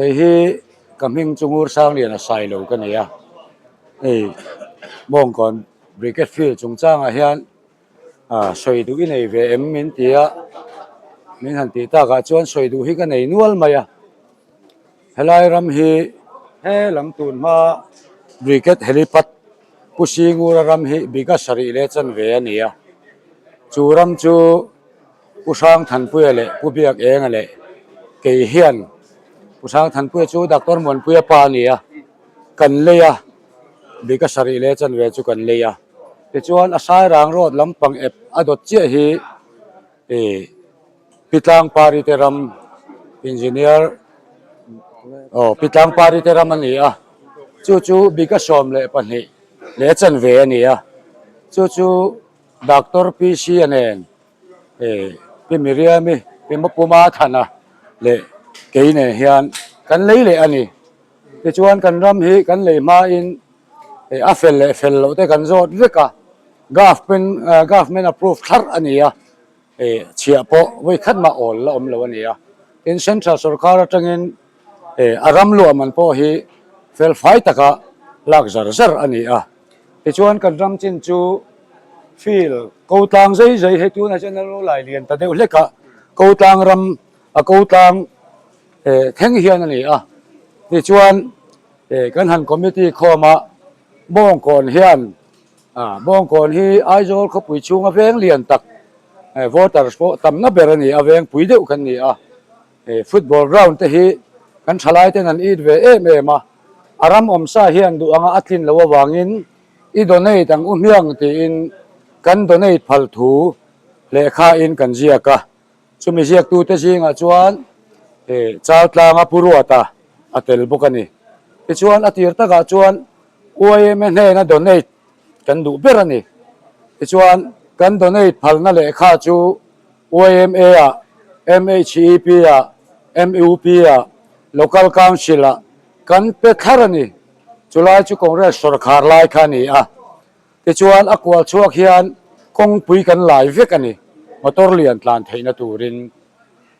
Kei hi ka hming chu Ngursangliana Sailo ka ni a, hei Mawngkawn Brigade Field chungchangah hian ah sawi duh i nei ve em min ti a, min han tih takah chuan sawi duh hi ka nei nual mai a, helai ram hi he lam tun hma Brigade Helipad Pu Singura ram hi bika sarih leh chanve a ni a, chu ram chu. Pu Hrangthanpuia leh Pu Biakenga leh kei hian Pu Hrangthanpuia chu Doctor Muanpuia pa a ni a, kan lei a, bika sarih leh chanve chu kan lei a. Tichuan a Sairang road lampang ep a dawt chiah hi ih Pi Tlangpari te ram Engineer aw Pi Tlangpari te ram a ni a, chu chu bika 12 leh chanve a ni a, chu chu Doctor PC a nen Pi Miriami, Pi Mapuma Thana leh kei nen hian kan lei leh a ni. Tichuan kan ram hi kan lei hmain a fel leh fel loh te kan zawt vek a, government approve thlarh a ni a, chhiah pawh vawi khat mah awl la awm lo a ni a. Tin, Central sorkar atangin a ram luah man pawh hi felfai taka lak zar zar a ni a. Tichuan kan ram chin chu field ko tlang zai zai hei tunah chuan a lo lai lian ta deuh hlek a, ko tlang ram a ko tlang thleng hian a ni a. Tichuan kan han committee khawm a, Bawngkawn hian Bawngkawn hi Aizawl khawpui chhunga veng lian tak voters pawh tamna ber a ni a, veng pui deuh kan ni a. Football ground te hi kan thalai ten an it ve em em a, a ram awmsa hian duh anga a tlin loh avangin i donate ang u hmiang tiin kan donate phal thu lehkha in kan ziak a, chumi ziaktute zingah chuan Chaltlanga Pu Ruata a tel bawk a ni. Tichuan a tir takah chuan YMA hnena donate kan duh ber a ni. Tichuan kan donate phalna lehkha chu YMA-ah, MHEP-ah, MUP-ah, Local Council-ah kan pe thlar a ni. Chulai chu Congress sawrkhar lai kha a ni a. Tichuan a kual chhuak hian kawngpui kan lai vek a ni, motor lian tlan theihna turin.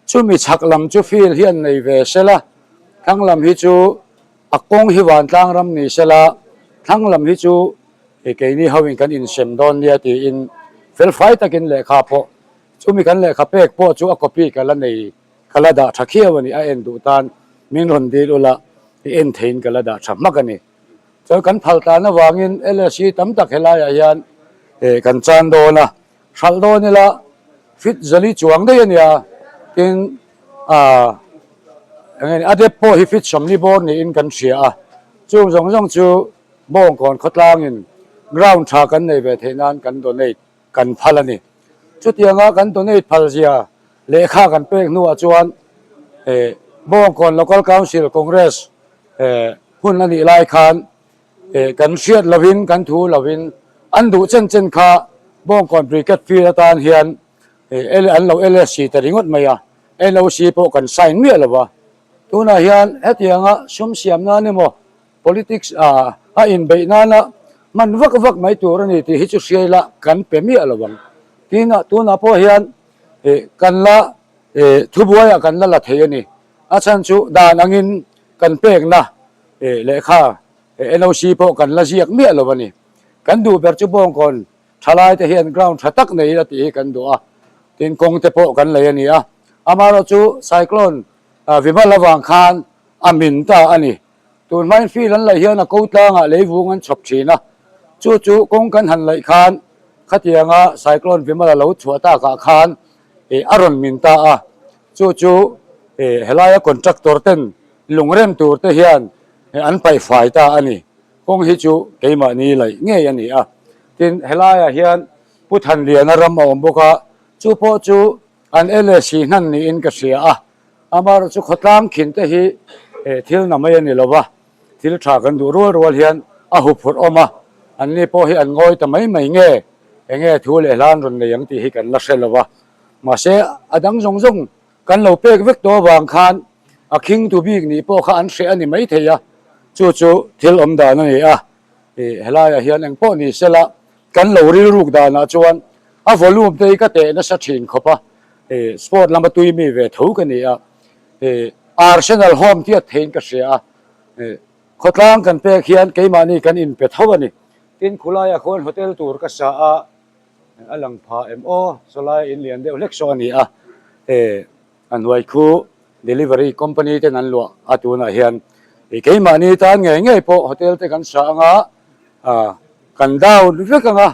Chumi chhak lam chu field hi an nei ve sela, thlang lam hi chu a kawng hi vantlang ram ni sela, thlang lam hi chu keini hoin kan insem dawn nia tiin felfai takin lehkha pawh Chumi kan lehkha pek pawh chu a copy ka la nei, ka la dah tha khiau a ni, a en duh tan min rawn dil ula i en theiin ka la dah tha hmak a ni. Chuan kan phal tlan avangin LSC tam tak helaiah hian kan chan dawn a, hralh dawn ila fit zali chuang daih a nia, tin aah eng nge ni a dep pawh hi fit 40 bawr niin kan hria a, chung zawng zawng chu Bawngkawn khawtlangin ground tha kan nei ve theih nan kan donate. kan phal a ni. Chutianga kan donate phal zia lehkha kan pek hnuah chuan Bawngkawn Local Council Congress hun a nih lai khan kan hriat lovin kan thu lovin an duh chen chen kha Bawngkawn Brigade Field atan hian an lo LSC ta ringawt mai a, NOC pawh kan sign miah lo va. Tunah hian hetianga sum siam nan emaw Politics a a inbeih nana hman vak vak mai tur a ni tih hi chu hriai la kan pe miah lo ang. Tin, tunah pawh hian kan la thubuaiah kan la la thei a ni. A chhan chu dan angin kan pekna lehkha NOC pawh kan la ziak miah lo a ni. Kan duh ber chu Bawngkawn thalaite hian ground tha tak nei ila tih hi kan duh a. Tin, kawng te pawh kan lei a ni a. Amaherawhchu cyclone Vimal avang khan a min ta a ni. Tun hmain field an laih hian a ko tlangah leivung an chhawp thin a, chu chu kawng kan han laih khan khatianga cyclone Vimal a lo chhuah takah khan ih a rawn min ta a, chu chu ih helaia contractor ten lungrem tur te hian an paih fai ta a ni. Kawng hi chu keimahni laih ngei a ni a, tin helaiah hian Pu Thanliana ram a awm bawk a, chu pawh chu an LSC hnan niin ka hria a. Amaherawh chu khawtlang khin te hi thil na mai a ni lo va, thil tha kan duh rual rual hian a huphurh awm a, anni pawh hi an ngawi ta mai mai nge, enge thu leh hla an rawn nei ang tih hi kan la hre lo va. Mahse a dang zawng zawng kan lo pek vek tawh avang khan a khing tu bik nih pawh kha an hreh a ni mai thei a, chu chu thil awm dan a ni a, helaiah hian eng pawh ni sela kan lo rilruk danah chuan a volume te hi ka teh nasa thin khawp a. Sport lama tui mi ve tho ka ni a. Arsenal home tiat theiin ka hria a, khawtlang kan pek hian keimahni kan inpe tho a ni. Tin, khulaiah khuan hotel tur ka sa a, a lang pha em aw, sawlai in lian deuh hlek saw a ni a, a hnuai khu delivery company ten an luah a tunah hian keimahni tan ngei ngei pawh hotel te kan sa anga kan down vek anga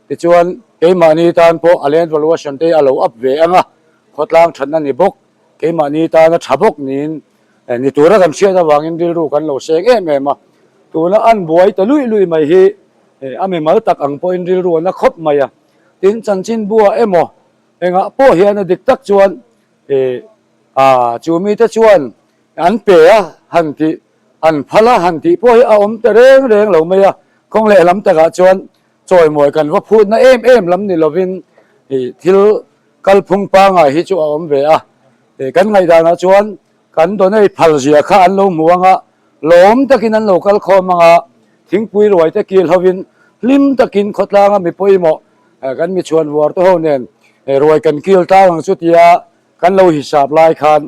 tichuan keimahni tan pawh a land valuation te a lo up ve anga khawtlang thatna ni bawk keimahni tana tha bawk niin ni tura kan hriat avangin rilru kan lo seng em em a tuna an buai ta luih luih mai hi a mimal tak ang pawhin rilru a na khawp mai a tin chanchinbua emaw Engah pawh hian a dik tak chuan ih ah chu mite chuan an pe a han tih, an phal a han tih pawh hi a awm ta reng reng lo mai a, kawng lehlam takah chuan chawimawi kan va phutna em em lam ni lovin ih thil kalphung pangai hi chu a awm ve a, ih kan ngaihdanah chuan kan donate phal zia kha an lo hmu anga lawm takin an lo kal khawm anga thingpui ruai te kil hovin hlim takin khawtlanga mi pawimawh Kan mi chhuan vuar te ho nen ruai kan kil tlang ang chu tia kan lo hisap lai khan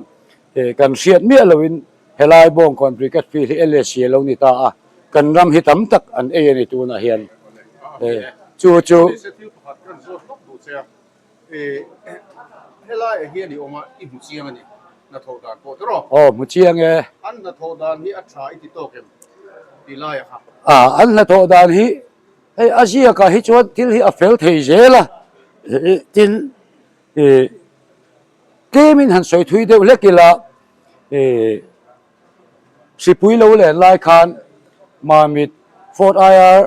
kan hriat miah loin helai Bawngkawn Brigade Field hi LSC a lo ni ta a, kan ram hi tam tak an ei a ni tunah hian chu chu. Thil pakhat kan zawt lawk duh che a, helaiah hian i awm a, i hmu chiang a ni hnathawh dan pawh tiraw? Aw hmu chiang e. An hnathawh dan hi a tha i ti tawk em ti laiah kha? An hnathawh dan hi Hei a ziakah hi chuan thil hi a fel thei zel a, tin ih tlemin han sawi thui deuh hlek ila ih hripui lo len lai khan Mamit Fort IR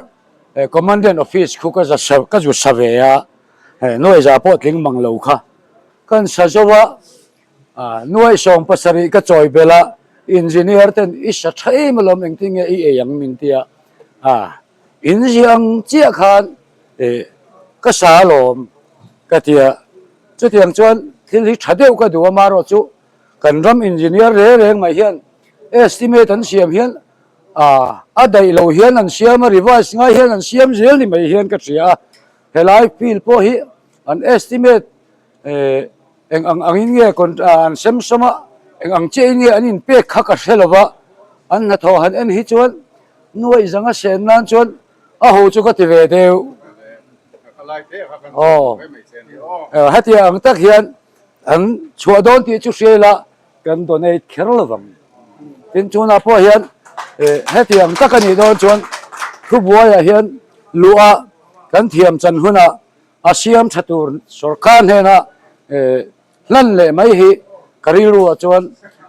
Commandant Office khu ka za ka zu sa ve a, nuai za pawh tling mang lo kha kan sa zo a, nuai 70 ka chawi belh a, Engineer ten i sa tha em alawm engtin nge i ei ang min tia a. In ziah ang chiah khan eh ka sa alawm ka ti a, chutiang chuan thil hi tha deuh ka duh a, marawh chu kan ram engineer reng reng mai hian estimate an siam hian ah a daih lo hian an siam a, revise ngai hian an siam zel ni mai hian ka hria a, helai field pawh hi an estimate eh eng ang angin nge an sem sawm a, eng ang chiahin nge an inpek kha ka hre lo va, an hnathawh han en hi chuan Nuaih zang a sen nan chuan a ho chu ka ti ve deuh. Aw, hetiang ang tak hian an chhuah dawn tih chu hria ila kan donate kher lo vang. Tin chunah pawh hian hetiang tak a nih dawn chuan thubuaiah hian luh a kan thiam chan hunah a siam tha tur sorkar hnenah Hlan leh mai hi ka rilru ah chuan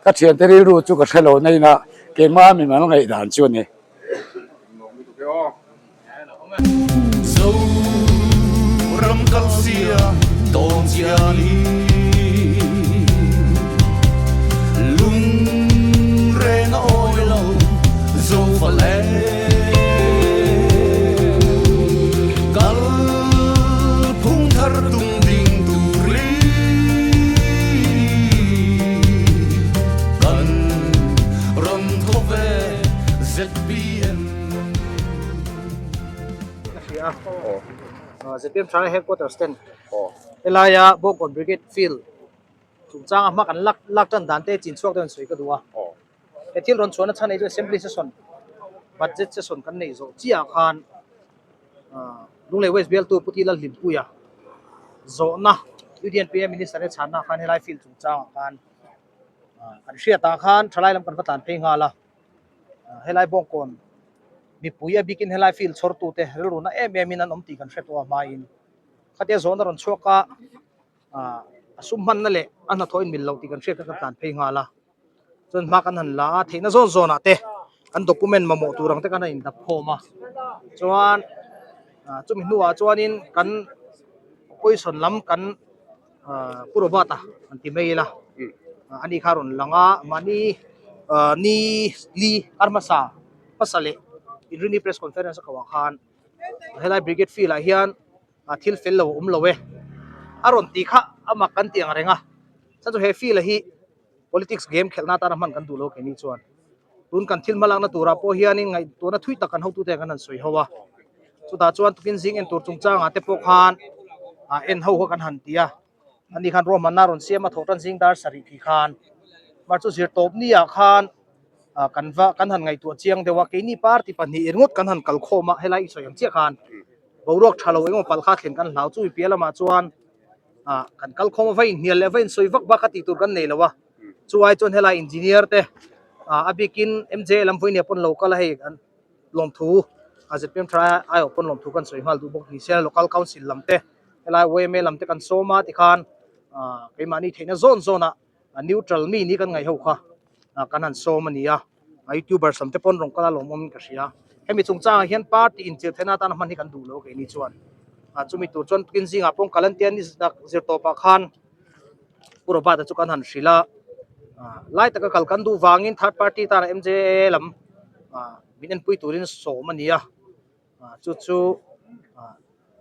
ka thiante rilru chu ka hre lo na ina keimah mi mal ngaihdan chu a ni. Zoram kal sia tawn chiali lung reng a awi lo Zofa le kal phung thar tum ding turin kan rawn thaw ve ZPM. Ka hria a, ZPM Thalai Headquarters ten helaia Bawngkawn Brigade Field chungchanga hma kan lak lak tan dan te chin chhuak deuh an sawi ka duh a. He thil rawn chhuahna chhan ei chu Assembly session budget session kan neih zawh chiah ah khan Lunglei West bialtu Pu Tila Hlimpuia zawhna UDNPA Minister te chhanna ah khan helai field chungchang ah khan an hriat ah khan thalai lam kan va tlan phei nghal a, helai Bawngkawn mipui a bikin helai field chhawr tute rilru na em em in an awm tih kan hre tawh a hmain khatia zawhna rawn chhuak a a sum hmanna leh a hnathawh inmil loh tih kan hriat kha kan tlan phei nghal a. Chuan hma kan han la a, theihna zawn zawnah te kan document mamawh tur ang te khan a indap khawm a. Chuan ah chumi hnuah chuanin kan opposition lam kan ah Pu Robert-a an ti mai ila ani kha a rawn lang a, mahni ah ni li kar hmasa hmasa leh Inrini press conference a koh ah khan helai brigade field ah hian ah thil fel lo a awm lo e a rawn tih kha a mak kan tih ang reng a, chuan chu he field ah hi. Politics game khelhna atana hman kan duh lo keini chuan tun kan thil hmalakna turah pawh hianin ngaihtuahna thui tak kan hotute kan han sawi ho a, chutah chuan tukin zing en tur chungchangah te pawh khan ah en ho kha kan han ti a, ani khan ruahmanna a rawn siam a thawh tan zing dar sarih tih khan. Mahse zirtawp ni ah khan kan va kan han ngaihtuah chiang deuh a, keini party pahnih ringawt kan han kal khawm a, helai i sawi ang chiah khan boruak tha lo engemaw palh kha thlen kan hlau chu piah lamah chuan kan kal khawm a, va inhnial leh va insawi vak bak a tih tur kan nei lo a, chuai chuan helai engineer te a bikin MJ lam vawinia pawn lo kal a hei an lawmthu a zpm thalai aiawh pawn lawmthu kan sawi nghal duh bawk ni se local council lam te helai yma lam te kan sawm a tikhan keimahni theihna zawn zawn ah neutral mi ni kan ngaih ho kha kan han sawm a ni a youtubers lam te pawn rawn kal a lawmawm in ka hria hemi chungchang ah hian party inchirh theihna atana hman hi kan duh lo keini chuan chumi tur chuan tukin zingah pawh kal an tia ni zirtawp ah khan Pu Robert-a chu kan han hrilh a, lai taka kal kan duh vangin third party tana MJA lam min enpui turin sawm a ni a, chu chu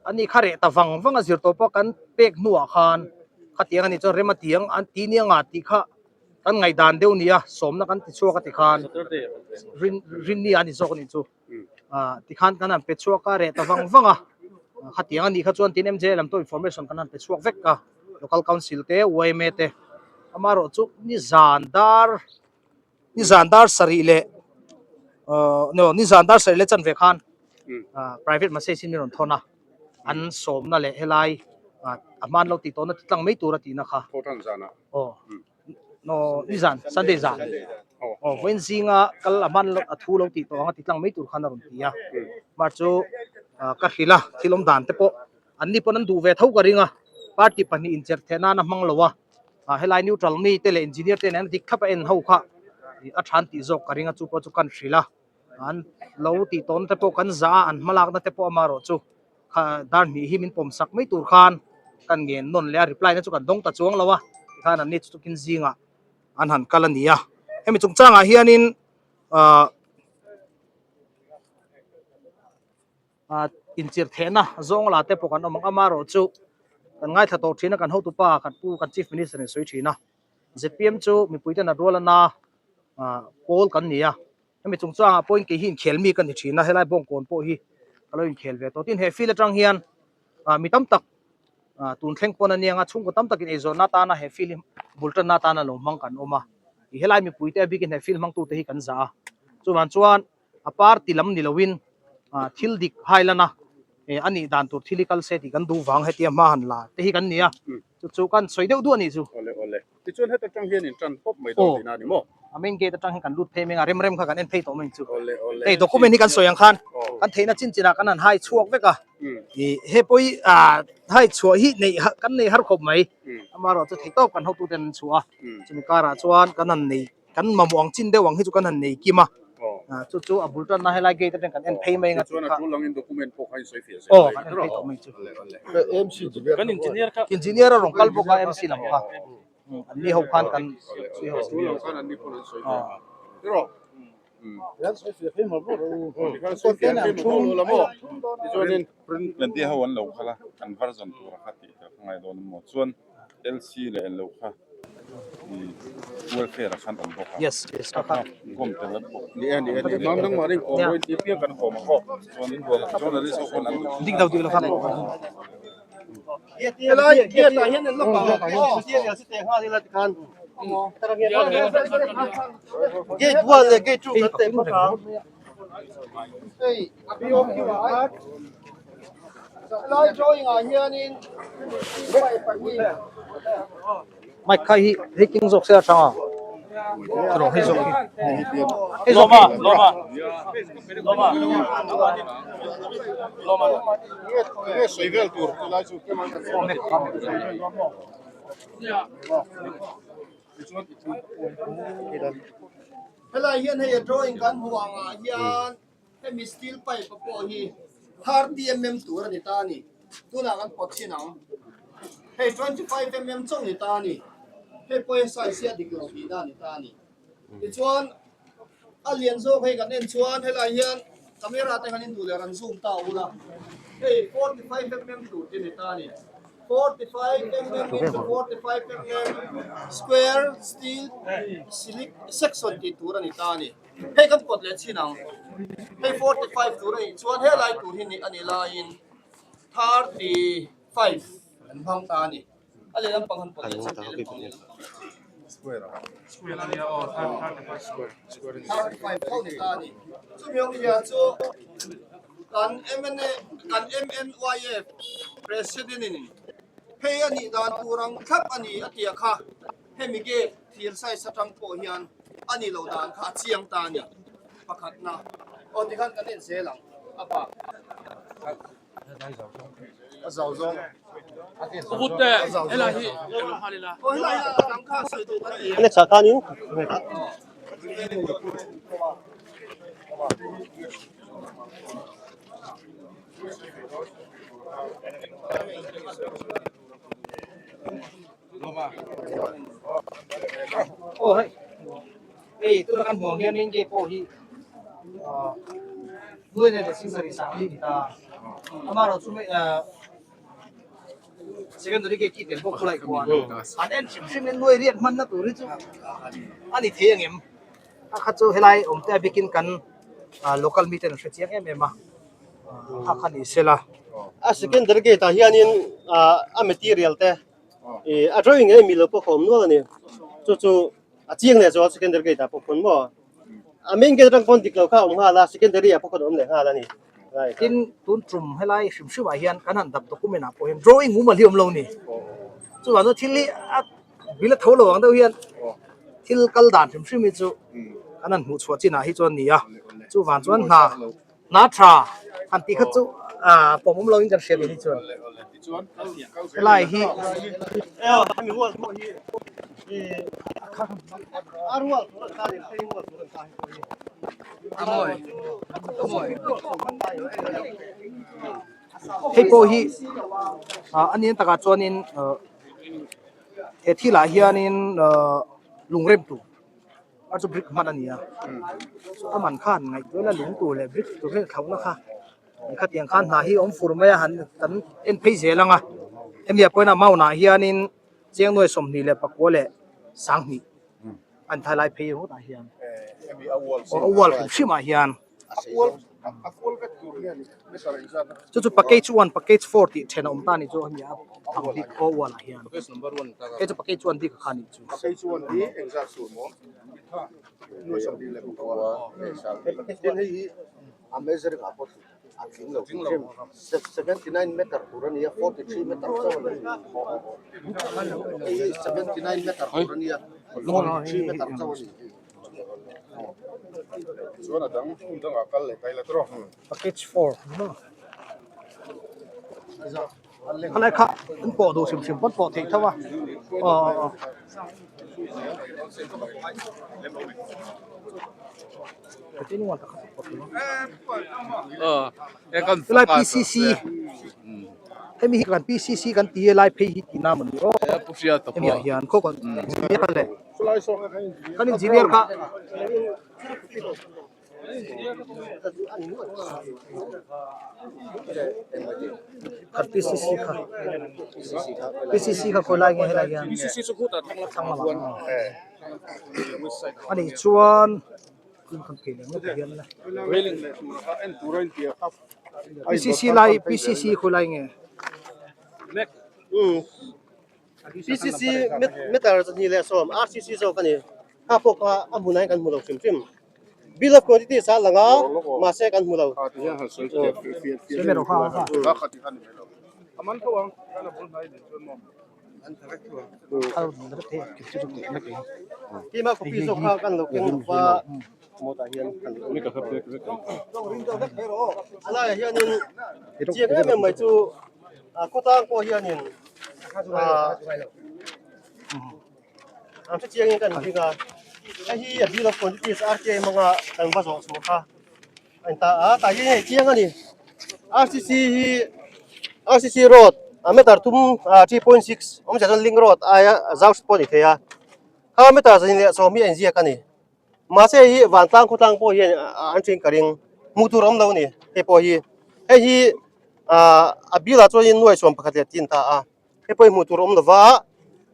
ani kha reh ta vang vang a zir tawh pawh kan pek hnuah khan khatiang a nih chuan rem a ti ang an ti nia nga tih kha kan ngaihdan deuh a ni a, sawmna kan ti chhuak a ti khan rin rinni a ni zawk a nih chu. Tikhan kan han pe chhuak a, reh ta vang vang a, khatiang a nih kha chuan tin MJ lam pawh information kan han pe chhuak vek a, local council te yma te amaherawh chu nizan dar nizan dar sarih leh ahh no nizan dar sarih leh chanve khan private message in min rawn thawn a, an sawmna leh helai a hman lo tih tawhna ti tlang mai tur a tihna kha. Aw. No nizan Sunday zan aw vawiin zinga kal a hman a thu lo tih tawh ang a ti tlang mai tur khan a rawn ti a mar chu ka hrilh a thil awm dan te pawh an ni pawn an duh ve tho ka ring a party pahnih incherh theih nan a hmang lo a helai neutral mi te leh engineer te nen dik thlap a en ho kha a than tih zawk ka ring a chu pawh chu kan hrilh a an lo tih tawn te pawh kan zah a an hmalakna te pawh amaherawh chu kha dar hnih hi min pawm sak mai tur khan kan ngen nawn leh a reply na chu kan dawng ta chuang lo a tikhan an ni chu tukin zingah an han kal a ni a hemi chungchangah hianin ahh ah inchirh thehna zawng la te pawh kan awm ang amaherawh chu kan ngaithla tawh thin a kan hotupa kan pu kan chief minister in sawi thin a zpm chu mipui ten a rual ana ah pawl kan ni a. Hemi chungchangah pawhin kei hi inkhel mi ka ni thin a, helai bawngkawn pawh hi ka lo inkhel ve tawh. Tin, he field atang hian mi tam tak tun thleng pawn a niang a, chhungkaw tam takin eizawnna atana he field hi bul tanna atana lo hmang kan awm a. Helai mipuite a bikin he field hmangtute hi kan zah a. Chuvang chuan a party lam ni loin thil dik hailana a nih dan tur thil hi kal se tih kan duh vang hetia hma han la te hi kan ni a. Chu chu kan sawi deuh duh a nih chu. Awle awle. Tichuan heta tang hian in tan pawp mai dawn tihna a ni maw? A main gate atang hian kan lut phei mai a, rem rem kha kan en phei tawh mai chu. Awle awle. Hei document hi kan sawi ang khan kan theihna chin chinah kan han hai chhuak vek a. I he pawh hi ah hai chhuah hi neih kan nei har khawp mai. Amaherawh chu theihtawp kan hotuten an chhuah a. Chumi karah chuan kan han nei Kan mamawh ang chin deuh ang hi chu kan han nei kim a, chu chu a bul tanna helai gate atang kan en phei mai ang a tih kha. Aw kan en phei tawh mai chu. Engineer a rawn kal bawk a MC lam kha an ni ho khan kan sawi ho. Plenty ho an lo kal a, an version tur a kha tih ka ngai dawn a maw chuan LC leh lo kha. Welfare a khan awm bawk a. Yes, yes, ka kha. Kawm tel an bawk. Ni e, ni e, ni e. Mam nangmah ring kawm rawih tih piang kan kawm ang aw. Chuan journalist ho pawn an Dik lo dik lo kha. Helai gate ah hian an la pang aw. Gate 1 leh gate 2 kan teh phawt ang. Hei helai drawing ah hianin Mic kha hi hei keng zawk se a hrang a rawh hei zawk hi hei zawk hi Helai hian hei a drawing kan hmuh angah hian hemi steel pipe pawh hi 30mm tur a ni ta a ni. Tunah kan pawt chhin ang. Hei 25mm chauh ni ta a ni. Hei pawh hi size hi a dik lo tihna a ni ta a ni. Tichuan a lian zawk hei kan en chuan helai hian camera te khan in duh leh rawn zoom ta ula hei 45mm tur te ni ta a ni. 45mm into 45mm square steel silic section tih tur a ni ta a ni. Hei kan pawt leh chin ang. Hei 45 tur a nih chuan helai tur hi a nih laiin 35 an hmang ta a ni. A lehlam pang han pawt leh chin lehlam pang lehlam pang. 35 tho ni ta a ni. Chumi awmzia chu kan mna kan MNYF President in hei a nih dan tur ang thlap a ni a tia kha hemi gate thir size atang pawh hian a ni lo dan kha a chiang ta a ni pakhatna. Aw tikhan kan en zel ang a bak. Aw hei hei tuna kan hmuh ang hian main gate pawh hi ah nuai leh leh singsarih sang hi a ni ta amaherawhchu hei ah secondary gate khi tel bawk khawlai khuan an en hrim hrim in nuai riat hmanna tur hi chu a ni thei ang em a kha chu helai awm te a bikin kan ah local mi ten an hre chiang em em a kha kha ni sela. A secondary gate ah hianin ah a material te ih a drawing ngei mi lo pawh ka awm nual a ni chu chu a chiang leh chuan secondary gate ah pawh khawn maw a main gate atang pawn dik lo kha a awm nghal a secondary ah pawh khawn a awm leh nghal a ni. Tin tun tum helai hrim hrim ah hian kan han dap document ah pawh hian drawing mumal hi a awm lo ni chuvang chuan thil hi a bil a tho lo ang deuh hian thil kal dan hrim hrim hi chu kan han hmuh chhuah chinah hi chuan a ni a chuvang chuan hna Hna tha han tih kha chu ah pawm awm loin kan hria ve hi chuan helai hi hei pawh hi ah a nia takah chuanin ah he thilah hianin ah lungrem tur. a chu brick hman a ni a a man khan ngaihtuah ila lung tur leh brick tur hian thlauhna kha khatiang khan hna hi awm fur mai a han kan en phei zel ang a hemi ah pawhin a mount ah hianin cheng nuai 24 leh 2000 an thai lai phei ringawt ah hian aw a wall hrim hrim ah hian chu chu package one package four tih then a awm ta a ni chu hemi a ang bik aw wall ah hian hei chu package one bik kha a nih chu. Package four khalai kha an pawh duh hrim hrim pawn pawh theih tho a aw aw aw. Helai PCC hemi hi kan PCC kan ti a lai phei hi tih na mawni aw hemi ah hian khaw kan engineer leh kan engineer kha kan PCC kha PCC kha khawi lai nge helai hian thlang lamah ani chuan PCC lai PCC khawi lai nge PCC meter 27 RCC zawk a ni kha pawh kha a hmunah hian kan hmu lo hrim hrim bill of quantity sa lang a mahse kan hmu lo. Keimah copy zawk kha kan lo keng lo va mawtah hian kan a laiah hianin chiang em em mai chu khawtlang pawh hianin an hre chiangin kan hring a hei hi a bill of quantities RTI hmanga kan va zawh chhuah kha a ni ta a tah hian hei chiang a ni RCC hi RCC road a meter thum ah 3.6 awmzia chuan link road aia zau hret pawh a ni thei a kha meter 110 hi a inziak a ni. Mahse hei hi vantlang khawtlang pawh hian an ṭin ka ring hmuh tur a awm lo a ni hei pawh hi hei hi ah a bilah chuanin nuai 11 leh tin ta a hei pawh hi hmuh tur a awm lo va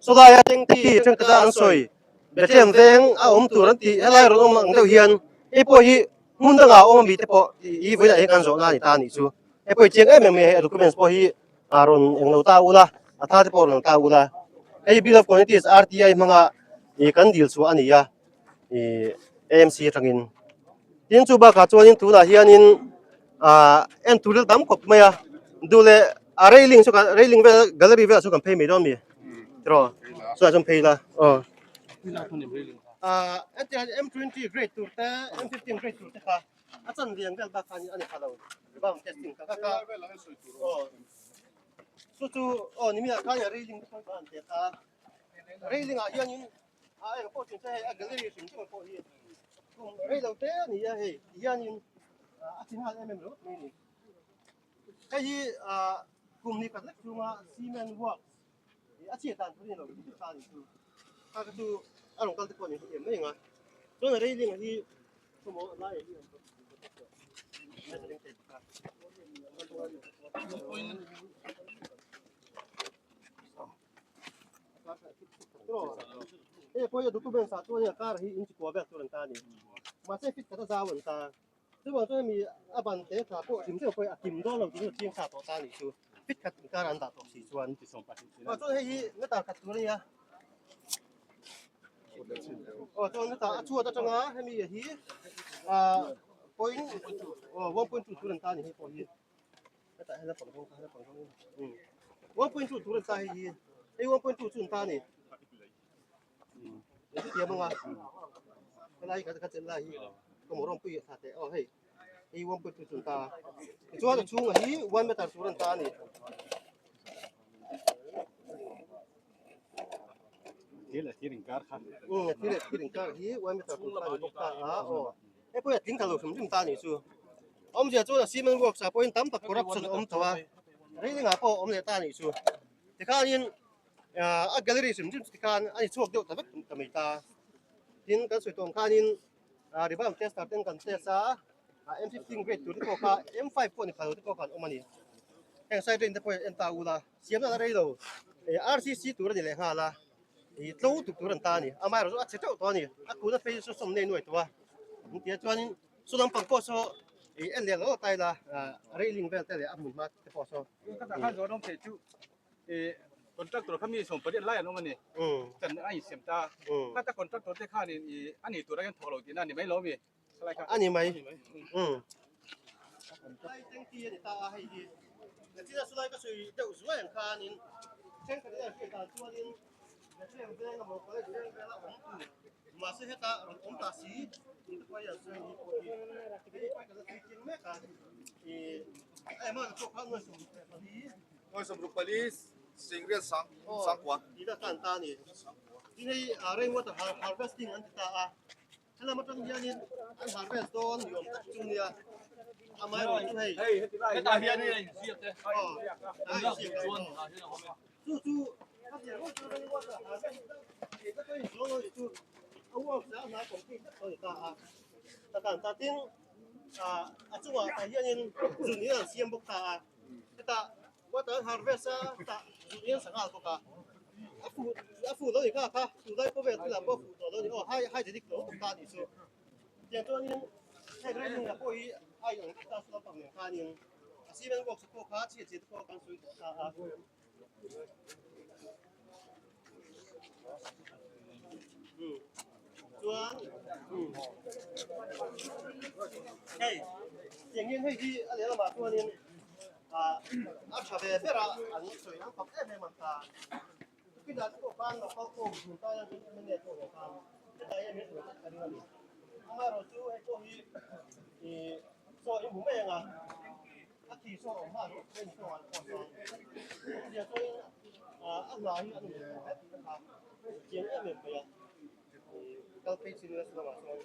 sawlaia tengki thenkhat a an sawi Bethlehem veng a awm tur an tih helai rawn awm ang deuh hian hei pawh hi hmun dangah a awm ami te pawh hi vawiinah hian kan zawhna a ni ta a nih chu hei pawh hi chiang em em mai a hei a documents pawh hi a rawn englo ta ula a tha te pawh rawn ta ula hei bill of quantities RTI hmanga. Ih kan dil chhuah a ni a ih AMC atangin tin chu bakah chuanin tunah hianin ah en tur tam khawp mai a duh leh a railing chu kan railing vel gallery velah chu kan phei mai dawn a mi tiraw chutah chuan phei ila aw ah hetiang M 20 grade tur te M 15 grade tur te kha a chanve ang vel bak khan a ni pha lo rebound testing kha kha aw chu chu aw ni miah khan railing te pawh an pe kha. Railing ah hianin a eng pawh chin se hei a gallery hrim hrim pawh hi kum rei lo te a ni a hei ti hianin a chi nghal em em ringawt mai a ni. Hei hi ah kum ni khat lek chunga cement works a chhiat dan tur a ni lo tih ta a ni chu. Kha kha chu a rawn kal te pawh a ni hrethiam mai ang a. Chuan a railing hi khawmaw laiah hi an Hei pawh hi documents ah chuan car hi inch kua vel tur an ta a ni. Mahse fit khat a zau an ta. Chuvang chuan hemi a ban te tha pawh hrim hrim pawh a kim dawn lo tih chu chiang sa tawh ta a nih chu. Fit khat inkar an dah tawh si chuan. Aw chuan hei hi meter khat tur a nia. Aw chuan heta a chhuat atanga hemi hi ah point aw 1.2 tur an ta a ni hei pawh hi. 1.2 tur an ta hei hi hei 1.2 chu an ta a ni thiam anga helai ka ka chelh lai hi ka mo rawng pui a tha teh aw hei hei 1.2 chu an ta tichuan a chhungah hi 1 meter tur an ta a ni. Thil leh thil inkar kha thil leh thil inkar hi 1 meter tur ta a ni bawk ta a aw. Hei pawh hi a tling ta lo hrim hrim ta a nih chu. Awmzia chuan a cement works ah pawhin tam tak corruption a awm tho a, railing ah pawh a awm leh ta a nih chu. Tikhanin a gallery hrim hrim chu tikhan a ni chhuak deuh ta vek ta mai ta. Tin kan sawi tawh ang khanin rebound tester ten kan test a, M15 grade tur te pawh kha M5 pawh ni pha lo te pawh kha an awm a ni. Heng side drain te pawh hi en ta ula, siamna la rei lo, RCC tur a ni leh nghal a. Ih tlo tuk tur an ta a ni. Amaherawh chu a chhe teuh tawh a ni. A kuna phei chu sawm nei nuai tawh a. An tia chuanin saw lampang pawh saw ih en leh lo ta ila railing vel te leh a hmun hma te pawh saw. Ka tak khan zawh rawng thei chu ih contractor kha mi 18 lai an awm a ni. Chan a insiam ta. Khata contractor te khanin ih a ni tur a hian thawk lo tihna a ni mai lo a mi. A ni mai. Lai tanky a ni ta a hei hi. Nachina chulai ka sawi deuh zuai ang khanin thenkhat in an hriat dan chuanin Bethlehem veng emaw college veng vela awm tur mahse heta rawn awm ta si tih te pawh hi an sawi a ni pawh hi. Hei pawh hi ka la tui chiang mek a. Ih a emaw pawh kha nuai 64. Nuai 64 Singriat sang sangkua. Tih vel kha an ta a ni. Tin hei rainwater harvesting an ti ta a. Helam atang hianin an harvest dawn ni awm tak chu nia amaherawh chu hei hetah hian a inziak e a inziak a chu chu chu a work a hna complete vek tawh a ni ta a ta tan ta tin a chungah tah hianin zun in an siam bawk ta a hetah Water an harvest a tah zun in an sa nghal bawk a a fuh a fuh lo ni kha kha tunlai khawvel thil ah pawh a fuh tawh lo ni aw hai hai dik lo tak ta a nih chu tiang chuanin heng railing ah pawh hi a in ang vek ta saw lampang nen khanin a cement works pawh kha chhiat chhiat te pawh kan sawi tawh ta a. Chuan hei tiang hian hei hi a lehlamah chuanin ah a tha ve ber a an sawi ang fak em em ang ta tukinah te pawh khan local pawh hmun tan hian mla pawh nen khan hetah hian min sawi tlat ka ring a ni amaherawhchu hei pawh hi ih chaw in hmu mai ang a. A thi saw awm hma rawh train saw an pawh sawn awmzia chuanin a hna hi a nuam tawh hle tih kha chiang em em mai a kal phei chin nasa lamah chuan.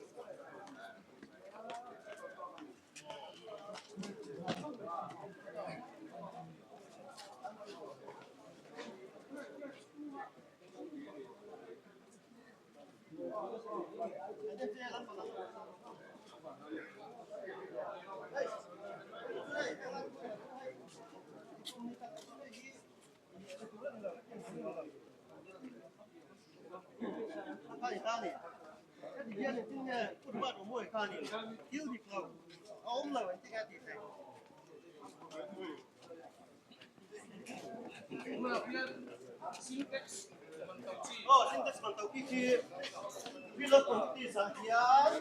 Aw Sintex man to khi khi bill of quantities ah hian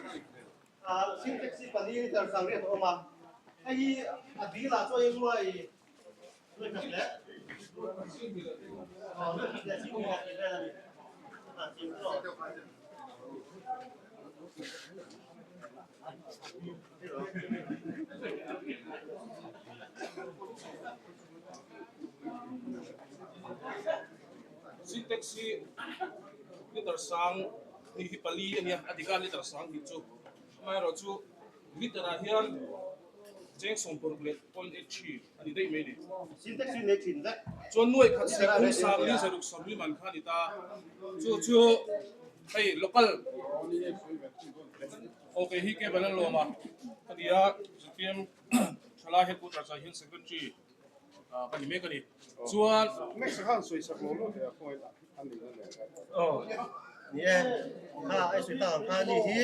Sintex hi pali liter 8 a awm a, hei hi a bill ah chuan nuai nuai khat leh aw nuai khat leh sing khat tih vel a ni. Sintex hi liter sang hnih hi pali a nia, a dik a liter sang hnih chu. Amaherawhchu liter ah hian cheng 60 leh point 83 a ni daih mai a ni. Sintex hi nei thin vek. Chuan nuai khat sik phung sang li zaruk 40 man kha a ni ta. Chu chu hei local aw kei hi cable an lawm a, ka ti a zpm thalai headquarters ah hian secretary ka ni mek a ni. Chuan Next khan sawisak lo lo teh a khawngaih a ni a nen. Aw ni e, kha ai sawi tak ang kha ani hi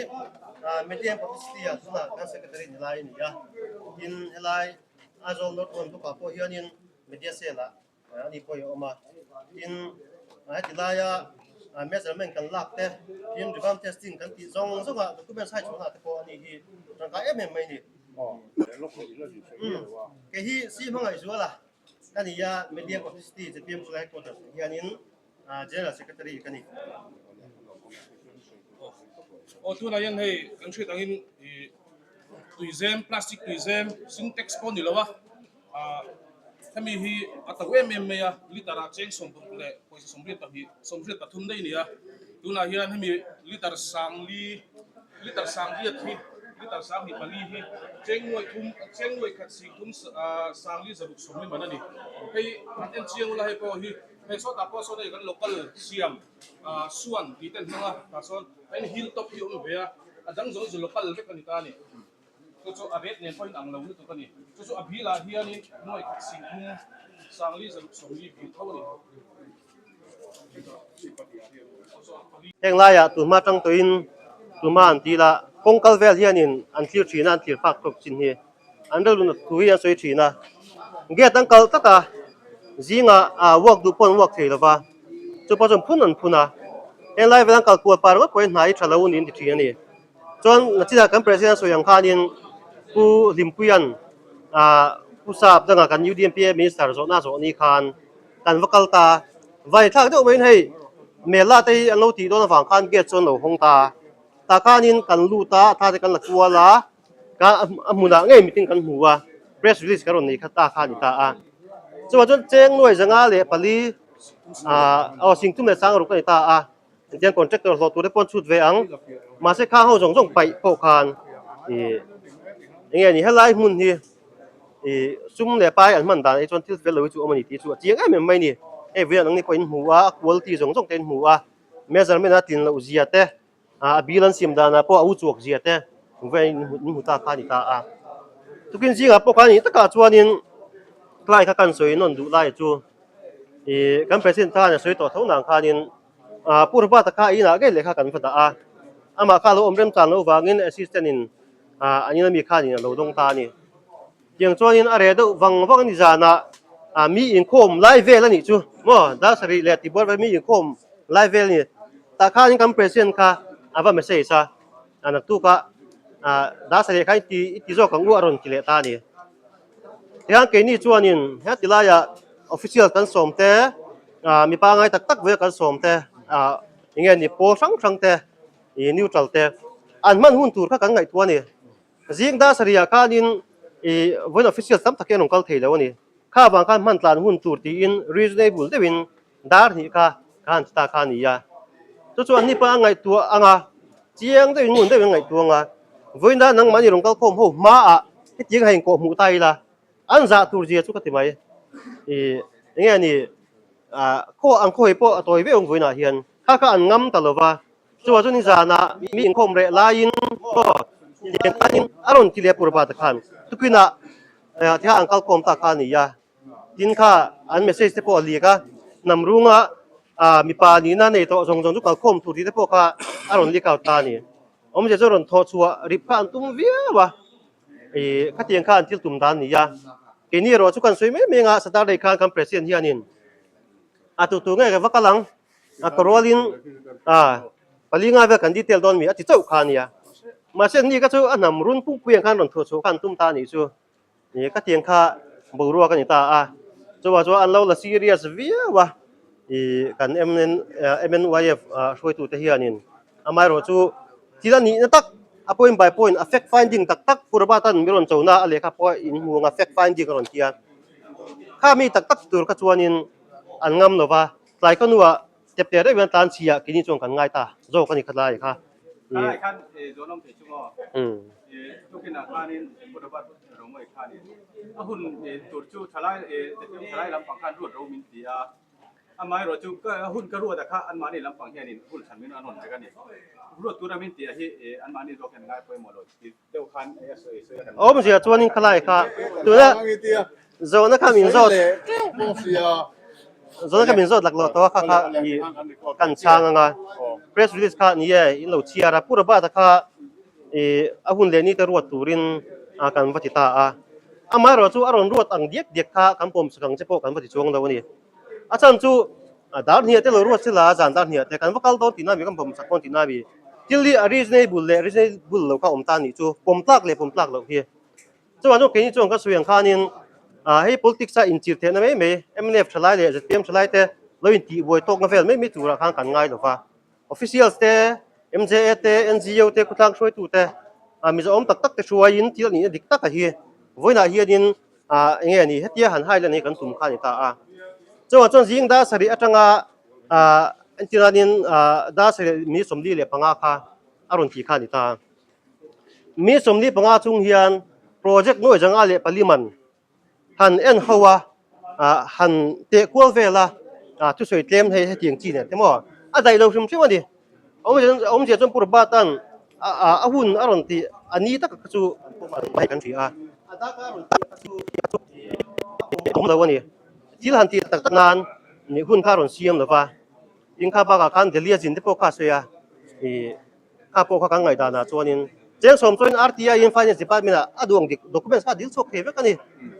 Media and Publicity ah tunah kan secretary ni lai a ni a, tin helai Aizawl North One bawkah pawh hianin Media Cell ah a ni pawh hi a awm a, tin heti laia measurement kan lak te tin revamp testing kan tih zawng zawng ah documents hai chhuahna te pawh a ni hi tangkai em em mai a ni. Kei hi si hmangaih zual a ka ni a, Media Publicity zpm Chulai Headquarters ah hianin General Secretary ka ni. Aw tunah hian hei kan hriat angin ih tuizem plastic tuizem sintex pawh a ni lo a. Ah hemi hi a to em em mai a, liter ah cheng 60 leh pawisa 82 83 daih a ni a, tunah hian hemi liter sangli liter sangriat hi liter sanghnih pali hi cheng nuaih thum cheng nuaih khat sing thum ah sangli zaruk 40 man a ni. Hei han en chiang ula hei pawh hi hei sawtah pawh sawn hei kan local siam ah suan tih te an hmang a, tah sawn hei hill top hi a awm ve a, a dang zawng chu local vek a ni ta a ni. Chu chu a ret nen pawhin ang lo lutuk a ni. Chu chu a bilah hianin nuai khat 30 sangli zaruk 40 bil tho a ni. Heng laiah tunhma tang tawhin tunhma an ti la, kawng kal vel hianin an thlir thin a, an thlir phak tawk chin hi an rilru nat thu hi an sawi thin a. Gate an kalh tlat a, zingah walk duh pawh an walk thei lo va, chu pawh chuan phun an phun a. Heng lai vel an kal kual pah ringawt pawhin hna hi tha lo niin ti thin a ni. Chuan nachinah kan President sawi ang khanin Pu Hlimpuia'n Pu Sap danga kan UDMPA Minister zawhna zawh ni khan kan va kal ta. Vai thlak deuh maiin hei Mela te hi an lo tih dawn avang khan gate chu an lo hawng ta. Tah khanin kan lut a, tha te kan la kual a, ka a hmunah ngei meeting kan hmu a, press release kan rawn nei kha ta kha a ni ta a. Chuvang chuan cheng nuai zanga leh pali aw singthum leh sangruk a ni ta a. Engtiang contractor hlawh tur te pawh an chhut ve ang. Mahse khang ho zawng zawng paih pawh khan ih eng nge ni helai hmun hi ih sum leh pai an hman dan ah hi chuan thil fel lo hi chu awm a ni tih chu a chiang em em mai a ni. Hei vawiin ang ni pawh in hmu a, a quality zawng zawng te in hmu a, measurement a tlin loh zia te, a bill an siam danah pawh a u chhuak zia te vawiin in hmu ta kha a ni ta a. Tukin zingah pawh khan ih takah chuanin tlai kha kan sawi nawn duh lai chu ih kan president khan a sawi tawh tho nang khanin Ah Pu Robert-a kha inah ngei lehkha kan va dah a, amah kha a lo awm remchan loh vangin assistant in ah an ina mi khanin a lo dawng ta a ni. Tiang chuanin a reh deuh vang vang a ni zanah ah mi inkhawm lai vel a nih chu maw dar sarih leh tibuar vel mi inkhawm lai vel a ni. Tah khanin kan president kha a va message a, a naktuk ah ah dar sarih kha i ti i ti zawk ang u a rawn ti leh ta a ni. Tihian keini chuanin he tilaiah official kan sawm te ah mi pangai tak tak vek kan sawm te ah eng nge ni pawl hrang hrang te ih neutral te an hman hun tur kha kan ngaihtuah a ni. Zing dar sarih ah khanin ih vawiin official tam tak hi an rawn kal thei lo a ni. Kha vang khan hman tlan hun tur tiin reasonable deuhin dar hnih kha ka han ti ta kha a ni a. Chu chuan ni pawh a ngaihtuah ang a, chiang deuhin ngun deuhin a ngaihtuah ang a, vawiin a nangmahni rawn kal khawm ho hmaah hetiang ha inkawh hmuh ta ila, an zah tur zia chu ka ti mai. Ih eng nge ni ah khaw ang khaw hi pawh a tawi viau ang vawiinah hian kha kha an ngam ta lo va, chuvang chuan nizanah mi inkhawm reh laiin maw tiang khanin a rawn ti leh pur bata khan tukinah tiha an kal khawm ta kha a ni a. Tin kha an message te pawh a leak a, hnam runga ah mipa nihna nei tawh zawng zawng chu kalkhawm tur tih te pawh kha a rawn leak out ta a ni. Awmzia chu rawn thawh chhuah rip kha an tum viau a, ih khatiang kha an thil tum dan a ni a. Keini erawh chu kan sawi mai mai anga Saturday khan kan President hianin a tutu nge ka va kal ang. A ka rualin a pali nga vel kan detail dawn mi a ti chauh kha a nia. Mahse ni ka chu a hnam run pumpuiah khan rawn thuah chhuah kha an tum ta a nih chu. Ni ka tiang kha boruak a ni ta a. Chuvang chuan an lo la serious viau a. Ih kan MN MNYF hruaitute hianin amaherawh chu thil a nihna tak a point by point a fact finding tak tak Purabatan mi rawn chona a lehkha pawh a inhmu ang a fact finding a rawn ti a. Kha mi tak tak tur kha chuanin an ngam lo va, tlai ka nuah step teh reuh hian tlan chhiah keini chuan kan ngai ta zawk a ni kha tlai kha. Tlai khan zawn awm thei chu maw? Tukinah khanin Purabad Romawia khanin a hun tur chu thalai thalai lampang khan ruat ro min ti a. Amaherawh chu ka hun ka ruat a kha anmahni lampang hianin hun thlan min an rawn vek a ni. Ruat tura min tih ah hi anmahni zawk hian ngai pawimawh lo ti deuh khan a sawi sawi a kan. Awmzia chuanin khalai kha tuna zawhna kha min zawt zawhna kha min zawt laklawh tawh a kha kha i kan chhang anga press release kha ni e in lo chhiar a Pu Robert-a kha i a hun leh ni te ruat turin kan va ti ta a. Amaherawh chu a rawn ruat ang diak diak kha kan pawmsak ang che pawh kan va ti chuang lo a ni. A chhan chu dar hniah te lo ruat sila zan dar hniah te kan va kal dawn tihna mi kan pawmsak dawn tihna mi thil hi a reasonable leh reasonable lo kha awm ta nih chu pawm tlak leh pawm tlak loh hi. Chuvang chuan keini chuan ka sawi ang khanin hei politics a inchir theihna mai mai mnf thalai leh zpm thalai te lo intihbuai tawkna vel mai mai turah khan kan ngai lo va. Officials te, MJA te, NGO te, khawtlang hruaitu te, Mizo awm tak tak te hruaiin thil a nihna dik taka hi vawiinah hianin eng nge ni hetia han hai lan hi kan tum kha a ni ta a. Chuvang chuan zing dar sarih atanga entiranin dar sarih mi 45 kha a rawn ti kha a ni ta a. Mi 45 chung hian project nuai 104 man han en ho a, han teh kual vel a, thusawi tlem hei hetiang chi nen te maw a daih lo hrim hrim a ni. Awmzia chuan Pu Robert-a'n a hun a rawn tih a ni tak kha chu hei kan hria a, a daka a rawn tih kha chu a awm lo a ni. Thil han tih tak tak nan hun kha a rawn siam lo va, tin kha bakah khan Delhi a zin te pawh kha a sawi a, ih Kha pawh kha kan ngaihdanah chuanin cheng sawm chuanin RTI in Finance Department ah a duh ang dik documents kha a dil chhuak thei vek a ni.